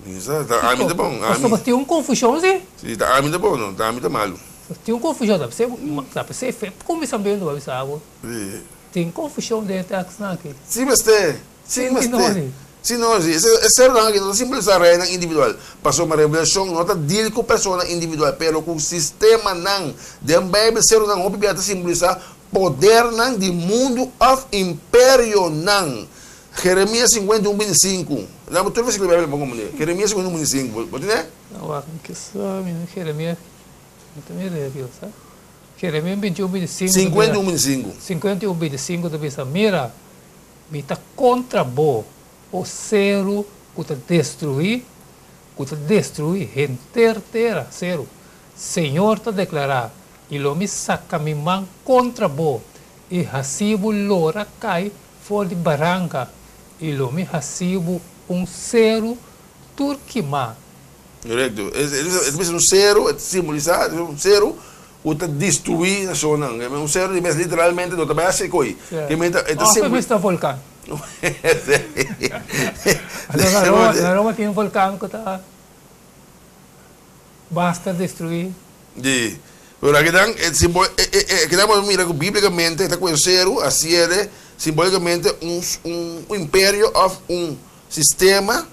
Mi sa, ta ami ta bon. Pasobra tin un confusion si. Si, ta ami ta bon no, ta ami ta malu. Tin un confusion, ta p'esei, ta p'esei fe cuminsamentu bo a bisa bo. Si. Tin confusion den e tekstnan aki. Si mester. Sí, mester. Sí, no, sí. E serunan aki no ta simbolisá reinan individual, pasobra Revelashon no ta deal ku personanan individual, pero ku sistemanan. Den Beibel, serunan hopi bia ta simbolisá podernan di mundu òf imperionan. Jeremias 51, 25. Nan tur versíkulo di Beibel pa komprendé. Jeremias 51, 25. Bo tene? Wak, mi ke sa, mi no Jeremias, mi ta mira aki, bo sa. Jeremias 21, 25. 51, 25. 51, 25 ta bisa, Mira, Mi ta kontra bo, o seru ku ta destruí, ku ta destruí henter tera, seru. Señor ta deklará, i lo mi saka mi man kontra bo i hasi bo lora kai for di baranka, i lo mi hasi bo un seru tur kimá. Korekto. E ta bisa un seru, e ta simbolisá un seru Ku ta destruí nashonnan. Un seru di mes literalmente no ta bai hasi koi. Ke men ta e ta Òf e bista volkan. Na Roma na Roma tin un volkan ku ta basta destruí. Di. Pero akinan e simbo e e e akinan bo mira ku bíblikamente ta ku e seru a siere simbolikamente un un imperio òf un sistema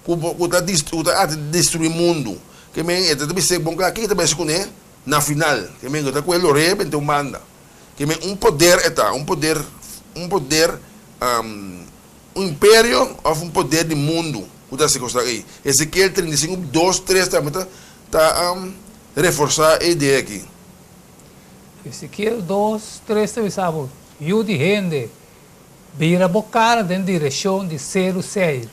ku bo ku ta ku ta arte di destruí mundu. Ke men e ta bis'é bon kla kiko ta bai hasi kuné na final. Ke men ku ta ku e lor'é bente un banda. Ke men un poder e ta, un poder un poder un imperio òf un poder di mundu ku ta hasi kosnan ei. Ezekiel 35, 2, 3 tambe ta ta reforsá e idea aki. Ezekiel 2, 3 ta bisa bo, Yu di hende, bira bo kara den direkshon di Seru Seir.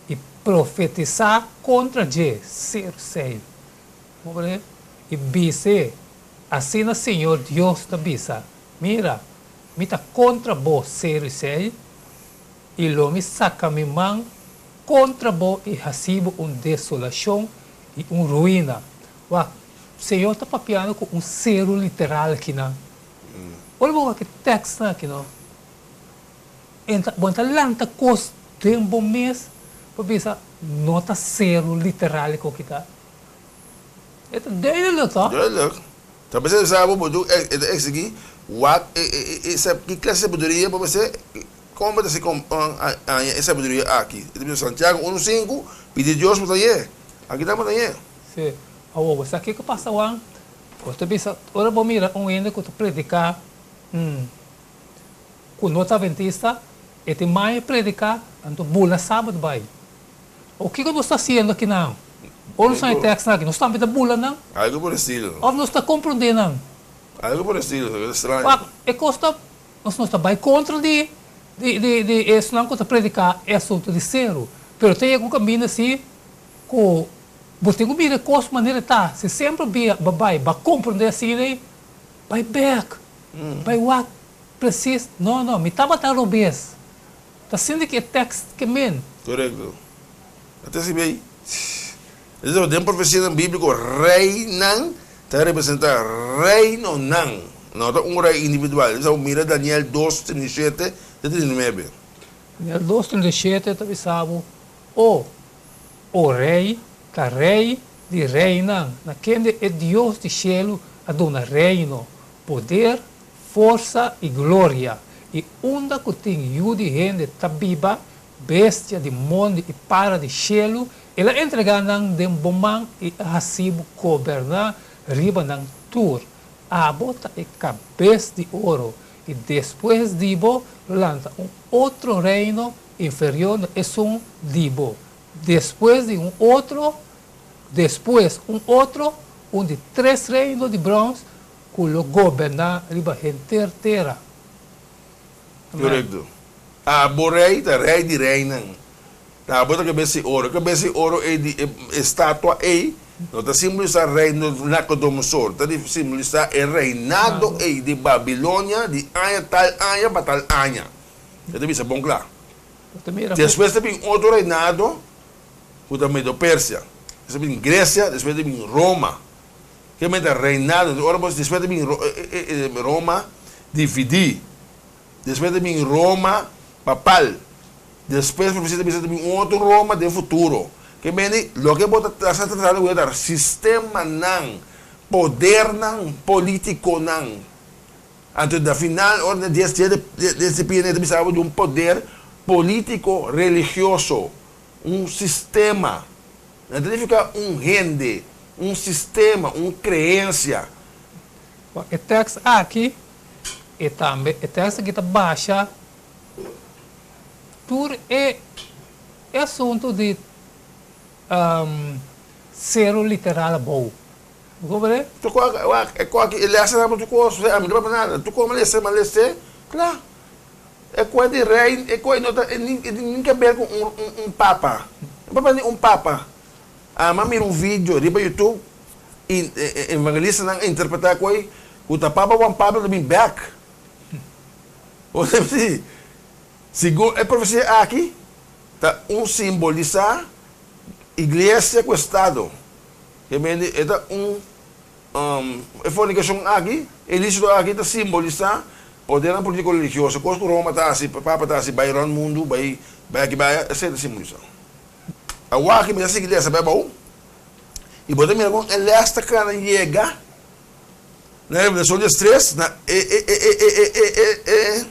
i profetisá kontra dje, ser sei. I bis'é, Asina Señor Dios ta bisa, Mira, mi ta kontra bo, ser sei, i lo mi saka mi man kontra bo i hasi bo un desolashon i un ruina. Wak, Señor ta papiando ku un seru literal akinan. Ora bo wak e tèkstnan akinan, Bo ta lanta kos den bo mes pa bisa no ta seru literal ku kita. E ta duidelijk toch? Duidelijk. Ta mester sa bo bo e ta exigi wak e ki klase sabiduria bo mester kon bo ta hasi haña e sabiduria aki. E ta bisa Santiago unu sinku pidi Dios bo ta hañ'é. Aki ta bo ta hañ'é. Si. Awor bo sa kiko pasa Juan? Bo ta bisa ora bo mira un hende ku ta prediká. Ku no ta adventista. E tin mai prediká, anto bula sabat bai. O kiko nos ta hasiendo akinan? Ora nos haña tekstnan aki, nos tambe ta bula nan? Algo por estilo. Òf nos ta komprondé nan? Algo por estilo, ta kos straño. Wak, e kos ta, nos nos ta bai kontra di di di di esnan ku ta prediká e asuntu di seru. Pero ta yega un kaminda si ku bo tin ku mira e kos manera e ta. Si semper bia bo bai, bo a komprondé asina ei, bai bèk, bai wak presis. No, no, mi tabata robes. Ta sinti ki e tekst ke men. Korekto. A ta sibi ei. Esei den profesianan bíbliko reinan ta representá reinonan, no ta un rei individual. Esei mira Daniel dos, 37 te 39. Daniel dos, 37 ta bisa bo, O, o rei, ta rei di reinan, na kende e Dios di shelu a duna reino, poder, Forsa i gloria, i unda ku tin yu di hende ta biba, bestia di mondi i para di shelu, el a entregá nan den bo man i a hasi bo goberná riba nan tur. Abo ta e kabes di oro, i despues di bo lo lanta un otro reino inferior na esun di bo, despues di un otro, despues un otro, un di tres reino di brons Ku lo goberná riba henter tera. Amen. Korekto. Abo rei ta rei di reinan. Ta abo ta kabes di oro. E kabes di oro ei di e estatua ei no ta simbolisá reino di Nabucodonosor. Ta simbolisá e reinado ei di Babilonia di aña tal aña pa tal aña. E ta bisa bon kla. Despues ta bin otro reinado ku ta Medo-Persia. Despues ta bin Gresia, despues ta bin Roma. Ke meta reinado, ora bo despues ta bin Roma dividí, despues ta bin Roma papal, despues profesia ta bisa ta bin un otro Roma den futuro. Ke mende loke bo ta ta tratando ku ta sistemanan, podernan politikonan. Anto na final ora na dies dia di e ta bisa bo di un poder politiko religioso, un sistema. No ta nifiká un hende, un sistema, un kreensia. Bon, e tèks aki, e tambe, e tèks aki ta basha tur e e asuntu di sero literal abou. Bo komprendé? Tur kos, wak, e kos aki, e lèsnan tabata tur kos, ami no papia nada. Tur kos mi lese, mi lese, kla. E kue di rei, e kue no ta, e nin ke ber ku un un papa. E papa ni un papa. Ami a mira un video riba YouTube i e evangelistanan a interpretá kue ku ta Papa Juan Pablo ta bin bèk. Bo ta si, segun e profesia aki ta un simbolisá iglesia ku estado. Ke mende e ta un E fornikashon aki, e ilísito aki ta simbolisá podernan polítiko religioso. Kos ku Roma ta hasi, Papa ta hasi, bai rònt mundu, bai bai aki bai aya, esei ta simbolisá. Awor aki mi ta sigui lesa bai abou i bo ta mira kon e lès ta kana yega na Revelashon diestres, na e e e e e e e e e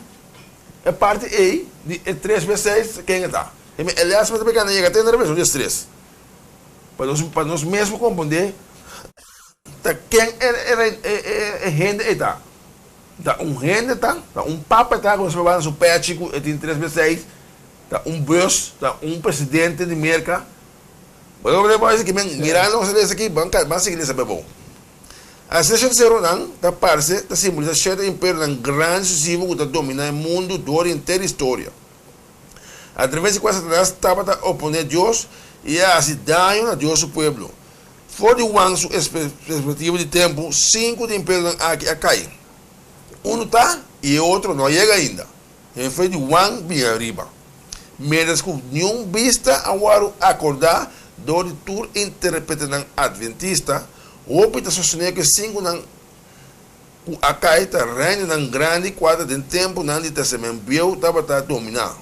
e parti ei di e tres bes seis ken e ta. E lès ta kana yega te na Revelashon diestres. Pa nos pa nos mes por komprondé ta ken e e e hende ei ta. Ta un hende ta, ta un papa ta ku nos por wak na su pechi ku e tin tres bes seis, ta un bus, ta un presidente di Merka. Bo ta komprendé bo esaki? Men mirando nos a lesa aki, ban ban sigui lesa bebou. Asina shete seronan ta parse ta simbolisá shete imperionan grandi susesivo ku ta dominá e mundu dor henter historia. Atraves di kua Satanas tabata oponé Dios i a hasi daño na Dios su pueblo. For di Juan su perspektiva di tempu, sinku di imperionan aki a kai. Unu ta i e otro no a yega ainda. E fe di Juan bin ariba. Miéntras ku niun bista a wòrdu akordá dor di tur interpretenan adventista, hopi ta sostené ku e sinkunan ku a kai ta reinonan grandi kua ta den tempunan di Testament Bieu tabata dominá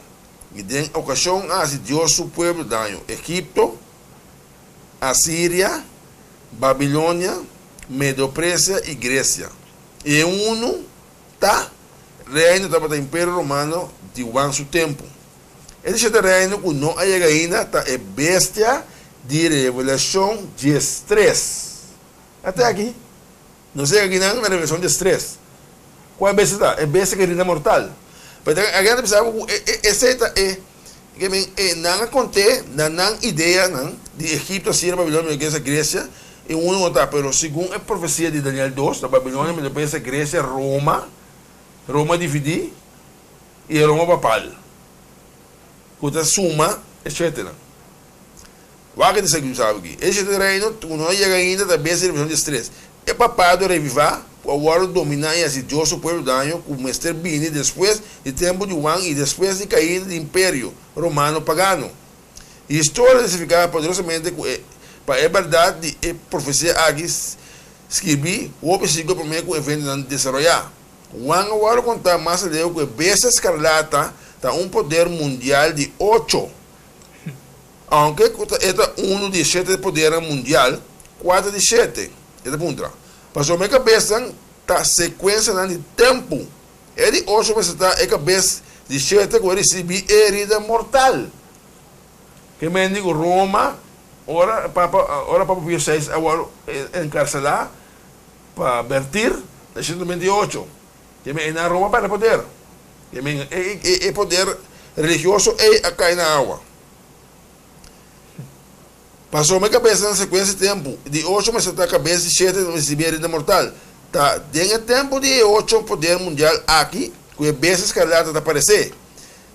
i den okashon a hasi Dios su pueblo daño, Egipto, Asiria, Babilonia, Medo-Presia i Gresia. I e unu ta reino tabata Imperio Romano di Juan su tempu. E di shete reino ku no a yega ainda ta e bestia di Revelashon 13. Ate aki. Nos yega akinan na Revelashon 13. Kua e bestia ta? E bestia ku herida mortal. Pero algen ta bisa bo ku esei ta e ke men e nan a kont'é na nan ideanan di Egipto, Asiria, Babilonia, Medo-Persia, Gresia i unu no ta. Pero segun e profesia di Daniel dos, ta Babilonia, Medo-Persia, Gresia, Roma, Roma dividí, i e Roma papal ku ta suma e shetenan. Wak e ta sigui sabi aki. E shete reino ku no a yega ainda ta bes e revolushon di stres. E papado revivá ku a wòrdu dominá i hasi Dios su pueblo daño ku mester bini despues di tempu di Juan i despues di kaida di imperio romano pagano. Historia ta testifiká poderosamente ku e pa e bèrdat di e profesia aki skirbí hopi siglo promé ku eventonan desaroyá. Juan a wòrdu kontá mas aleu ku e bestia skarlata ta un poder mundial di ocho. Aunke ku ta e ta unu di e shete podernan mundial, kua ta di shete? E ta puntra. Pasobra e kabesnan ta sekuensianan di tempu. E di ocho mester ta e kabes di shete ku a risibí e herida mortal. Ke men di ku Roma, ora Papa ora Papa Pio seis a wòrdu enkarselá pa Bertir na 128, ke men einan Roma pèrdè poder. Ke men e poder religioso ei a kai na awa. Pasobra e kabes na sekuensia di tempu, di ocho mester ta kabes di shete ta risibi herida mortal. Ta den e tempu di e ocho poder mundial aki ku e bestia skarlata ta paresé,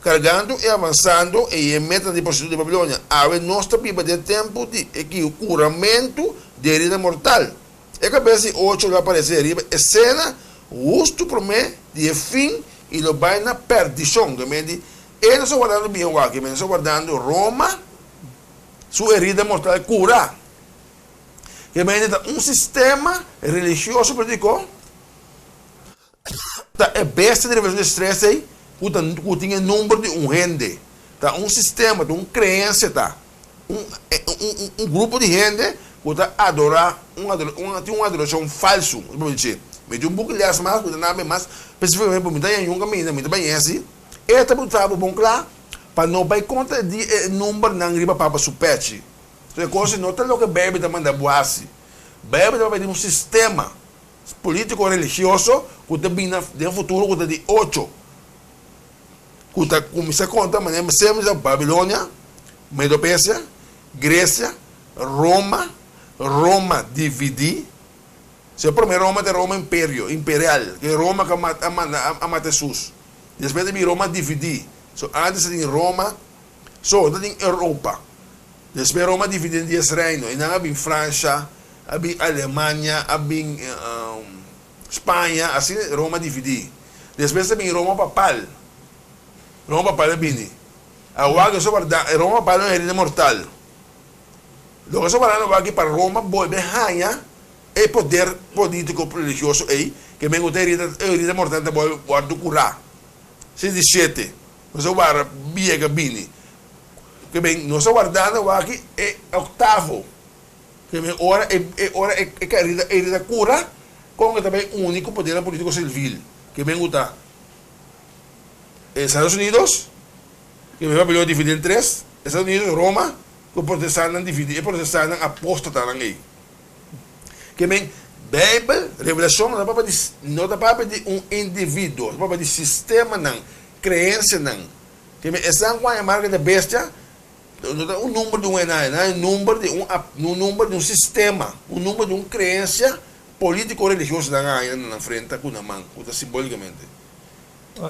kargando i avansando e e metanan di prostituta di Babilonia. Awe nos ta biba den tempu di e kuramentu di herida mortal. E kabes di ocho lo aparesé riba esena hustu promé di e fin i lo bai na perdishon. E no sta wardando bien wak, e no sta wardando Roma su herida mortal cura. E mente ta un sistema religioso politico ta e bestia di Revelacion di tres ei cu ta cu tin e nomber di un hende. Ta un sistema, ta un creencia ta un un grupo di hende cu ta adora un un tin un adoracion falso. Mi tin un buki les mas cu ta nabia mas specificamente pero mi ta yaña un caminda mi ta baña asi. E ta puntra bo bon kla pa no bai kontra di e numbernan riba papa su pechi. So e kos no ta loke Beibel ta manda bo hasi. Beibel ta papia di un sistema politiko religioso ku ta bini den futuro ku ta di ocho ku ta kuminsá konta manera semper ta Babilonia, Medo-Persia, Gresia, Roma, Roma dividí. Si e prome Roma ta e Roma imperio, imperial, ke Roma ku a manda a mata Hesus. Despues ta bin Roma dividí. So antes ta tin Roma, so ta tin Europa. Despues Roma dividí den dies reino. I nan a bin Fransha, a bin Alemania, a bin Spaña, asina Roma dividí. Despues ta bin Roma papal. Roma papal a bini. Awor ke warda e Roma papal no herida mortal. Loke sa warda awor aki pa Roma bolbe haña E poder polítiko religioso ei ke men ku ta herida, e herida mortal ta bolbe wòrdu kurá. Seis di shete, nos a warda biega bini. Ke men nos a wardando awaki e oktavo. Ke men ora e e ora e e herida herida kura, kon ke ta bai uni ku podernan polítiko sivil. Ke men ku ta Estados Unidos, ke men Babilonia dividí den tres, Estados Unidos, Roma, ku protestannan dividí, e protestannan apóstatanan ei. Ke men, Beibel, Revelashon, no ta papia di, no ta papia di un individuo, ta papia di sistemanan, kreensianan. Ke men, esnan ku haña marka di bestia, no ta un number di un enae, nan e number di un, un number di un sistema, un number di un kreensia polítiko religioso nan a haña na nan frenta ku nan man, ku ta simbolikamente.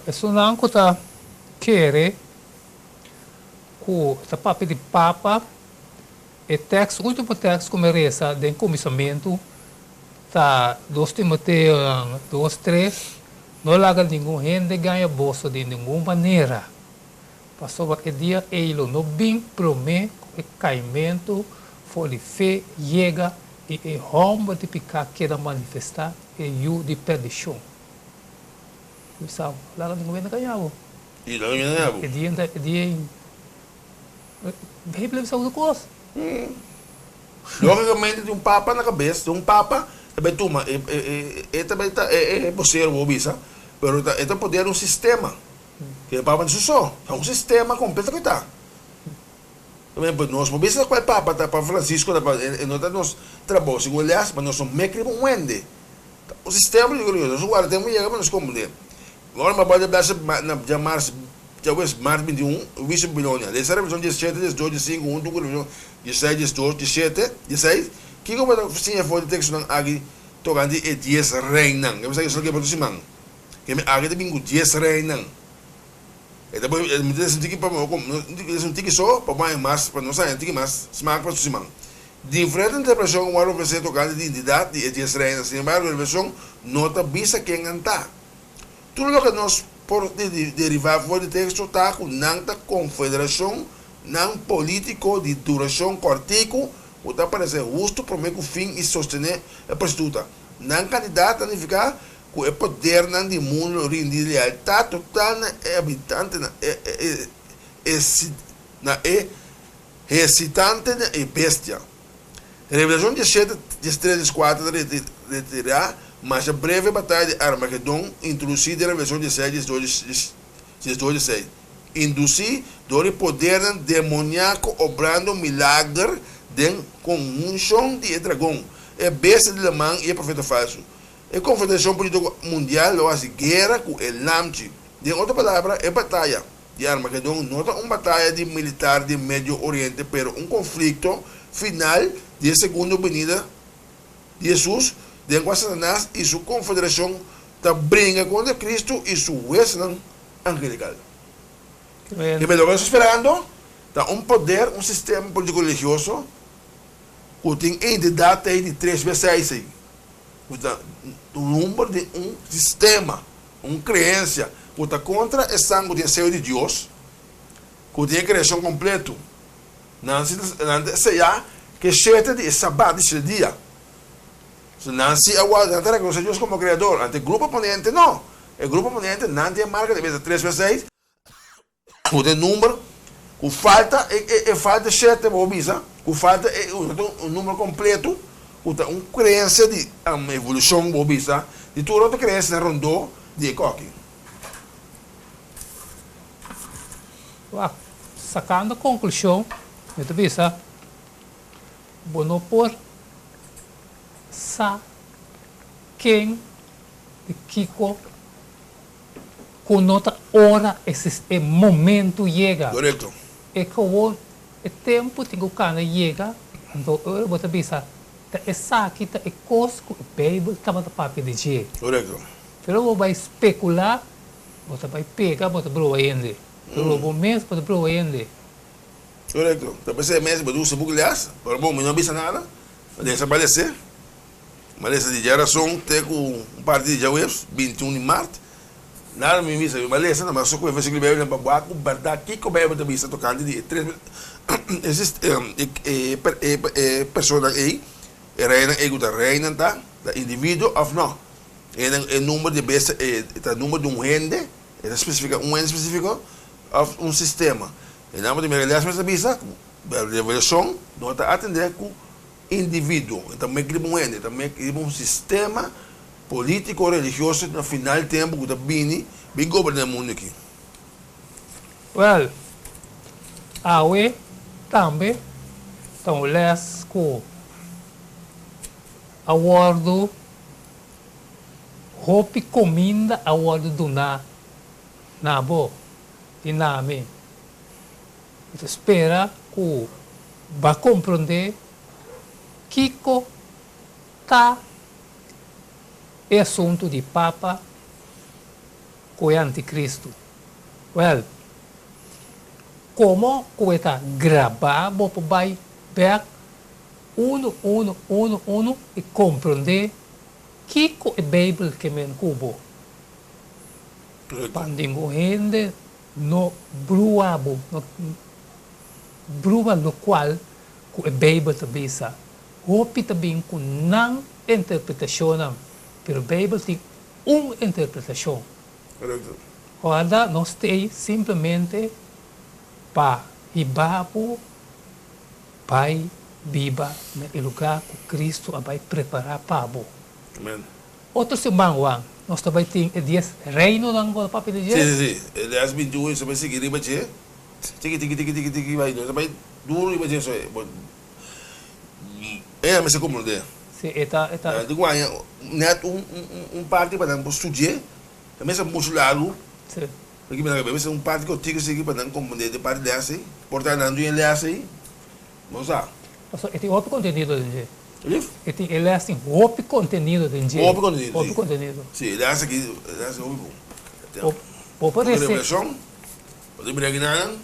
Esunnan ku ta kere ku ta papia di papa. E tekst, ultimo tekst ku mi resa den kuminsamentu ta dos Timoteonan dos tres, No laga ningun hende gaña boso di ningun manera, pasobra e dia ei lo no bin promé ku e kaimentu for di fe yega i e hòmber di piká keda manifestá, e yu di pèrdishon. Kuminsá, laga ningun hende gaña bo. I laga ningun hende gaña bo. E dia e dia ei. Bijbel bisa otro kos. Lógicamente tin un papa na cabes, tin un papa ta bay tuma e e e ta bay ta e e bosero bo bisa, pero ta e ta poder un sistema. Ke e papa no su so, ta un sistema completo ke ta. Pues nos por bisa cual papa ta, papa Francisco ta pa e no ta nos trabou segun les, ma nos no mek riba un hende. Ta un sistema nos warda tempo yega pa nos comprende. Ora mi a bai di blase na djamars, djaweps mart 21, huisio Babilonia. Lesa Revelashon 17, 18, 15 huntu ku Revelashon 16, 12, 17, 16. Kiko bo ta siña for di tekstonan aki tokante e dies reinan? Ke mi sa ke otro siman. Ke mi aki ta bin ku dies reinan. E ta bai, mi ta lesa un tiki pa mi lesa un tiki so pa bo haña mas, pa nos haña un tiki mas smak pa otro siman. Diferente interpretashon a wòrdu ofresé tokante di identidat di e dies reinan. Sin embargo, Revelashon no ta bisa ken nan ta. Tur loke nos por derivá for di teksto ta ku nan ta konfederashonnan polítiko di durashon kòrtiku ku ta paresé hustu promé ku fin i sostené e prostituta. Nan kantidat ta nifiká ku e podernan di mundu lo rindi lealtat total na e habitantenan, na e hesitante na e bestia. Revelashon diesshete, diestres, dieskuater ta retirá masha breve bataya di Armagedon introdusí den Revelashon diesseis, diesdos, diesdos, diesseis, indusí dor di podernan demoniako obrando milager den konhunshon di e dragon, e bestia di laman i e profeta falsu. E konfederashon polítiko mundial lo hasi guera ku e lamchi. Den otro palabra, e bataya di Armagedon no ta un bataya di militar di Medio Oriente pero un konflikto final di e segundo binida di Hesus den kua Satanas i su konfederashon ta bringa kontra Kristu i su huesnan angelikal. Kende loke nos ta sperando ta un poder, un sistema polítiko religioso ku tin e identidat ei di tres bes seis ei, ku ta number di un sistema. Un creencia cu ta contra esnan cu tin e seo di Dios, cu tin e creacion completo. Nan si ta, nan ta seya cu e shete di e Sabat di shete dia. So nan si a wòrdu, nan ta reconoce Dios como Creador. Ante e grupo oponente no. E grupo oponente nan tin e marca di besta tres bes seis. Ku ta e number ku falta e e e falta shete bo bisa ku falta e un number kompleto ku ta un kreensia di evolushon bo bisa di tur otro kreensianan rondó di e koki. Wak, sakando konklushon mi ta bisa bo no por sa ken di kiko. Ku no ta ora e momento yega. Korekto. E kowon e tempu tin ku kana yega, anto e ora bo ta bisa, ta esaki ta e kos ku e Beibel tabata papia di dje. Korekto. Pero bo bai spekulá, bo ta bai pega, bo ta broa hende. Pero bo mes bo ta broa hende. Korekto. Ta p'esei mes bo ta usa buki lès, pero bon mi no bisa nada, lesa pa les'é. Malesa di djarason te ku un parti di djaweps, 21 di mart. Nada mi bisa mi malesa, na so ku e versíkulo di Beibel pa wak ku bèrdat kiko Beibel ta bisa tokante di e tres e e personanan ei, e reinan ei ku ta reinan ta, ta individuo òf nò. E e number di bestia e ta number di un hende, e ta spesifiká un hende spesífiko òf un sistema. E nan bo ta mira Elias mes ta bisa ku Revelashon no ta atendé ku individuo, e ta mek riba un hende, e ta mek riba un sistema politico religioso na final tempo cu ta bini bin goberna e mundo aki. Wel, awe tambe ta un les cu a wordo hopi cominda a wordo duna na bo y na mi. Mi ta spera ku bo a komprondé kiko ta e asuntu di Papa ku e antikristu. Wèl, komo ku e ta grabá bo por bai bèk unu, unu, unu, unu i komprondé kiko e Beibel ke men ku bo. Pa ningun hende No brua bo, no brua lokual ku e Beibel ta bisa. Hopi ta bin ku nan interpretashonnan, pero Beibel tin un interpretashon. Kòrda, nos t'ei simplemente pa hiba bo bai biba na e lugá ku Kristu a bai prepará pa bo. Otro siman, Juan, nos ta bai tin e dies reinonan ku a papia di dje? Sí, sí, sí. E les 21 nos ta bai sigui riba dje. Tiki, tiki, tiki, tiki, tiki bai. Nos ta bai duru riba dje. So, bo, e a mester komprondé. Sí, e ta, e ta. Nan tin ku haña nèt un, un, un parti pa nan por studi'é. Ta mester muchu largu. Porque mi ta mester un parti kotiku esaki pa nan komprende de parti lès ei. Por ta nan dun e lès ei, bo sa. Pasobra e tin hopi kontenido den dje. Lief? E tin, e lès tin hopi kontenido den dje. Hopi kontenido, si. Hopi kontenido. Si, e lès aki, e lès hopi bon. Bo, bo por rese. Revelashon, bo ta mira aki nan,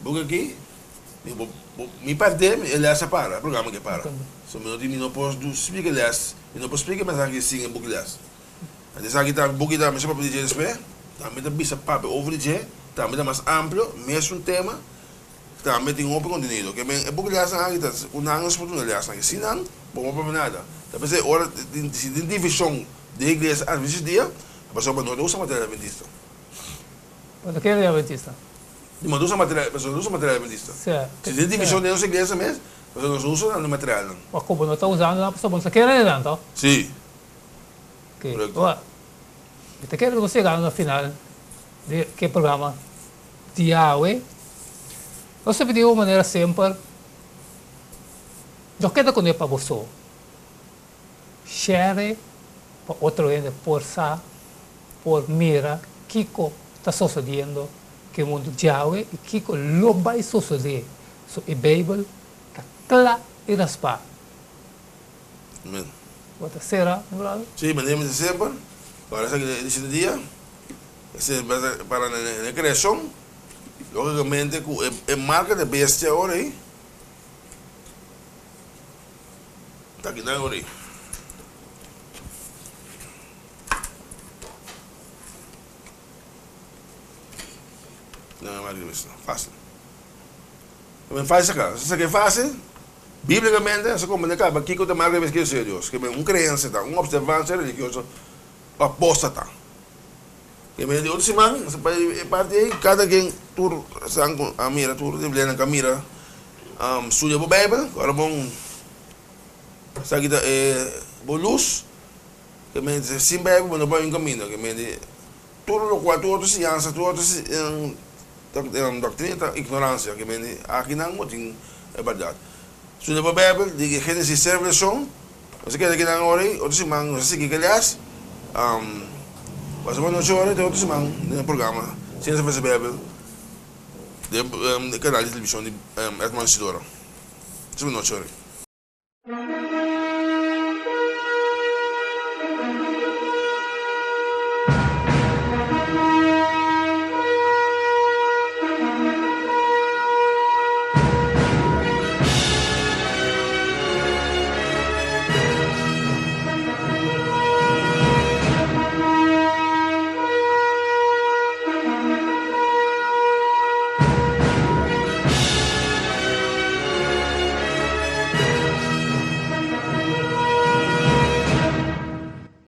buki aki, mi bo, bo, mi pèrdè, e lès a para, e programa aki a para. So mi no tin, mi no por splika e lès, mi no por splika e mensahe aki sin e buki lès. Anto esaki ta buki ta mester papia di dje despues, tambe ta bisa papia over di dje, tambe ta mas amplio, mesun tema, tambe tin hopi kontenido. Ke men e buki lèsnan aki ta ku nan nos por duna lèsnan aki, sin nan bo no por papia nada. Ta p'esei ora tin si tin divishon den iglesia adventista dia, ta pasobra no ta usa material adventista. Bo ta kere adventista? Di no ta usa material, pasobra no ta usa material adventista. Si tin divishon den nos iglesia mes, pasobra nos no usa nan materialnan. Wak ku bo no ta usando nan pasobra bo no ta kere nan to? Si. Oké, ora, mi ta kere ku nos yegando na final di ke programa di awe. Nos ta pidi un manera semper, no keda kuné pa bo so. Share pa otro hende por sa, por mira kiko ta sosodiendo ku e mundu djawe i kiko lo bai sosodé. So e Beibel ta kla i raspá. Amen. Bo ta sera, mi brother? Sí, manera mi ta semper, para esaki e di shete dia, esei para na e creacion, logicamente cu e marca de bestia ora ei, ta akinan ora ei. Nan e marca de bestia, facil. Ta ben facil saca, si saca e facil. Bíblikamente, nos ta komprendé kaba kiko ta marka di bes Señor Dios, ke men un kreensia ta, un opservansia religioso apóstata. Ke men di otro siman, nos ta bai e parti ei, kada ken tur esnan ku a mira, tur di blennan ku a mira, studia bo Beibel, ora bon esaki ta e bo lus, ke men sin Beibel bo no por bai un kaminda, ke men di tur lokual, tur otro siñansa, tur otro Doctrina ta ignorancia, ke mende akinan bo tin e berdad. Studia bo Bijbel di Genesis te Revelacion, nos a keda kinan ora ei, otro siman nos a sigui ke les, pasa bo nochi ora te otro siman den e programa Ciencia versus Bijbel den e canal di television di Edmond Isidora. Pasa bo nochi ora ei.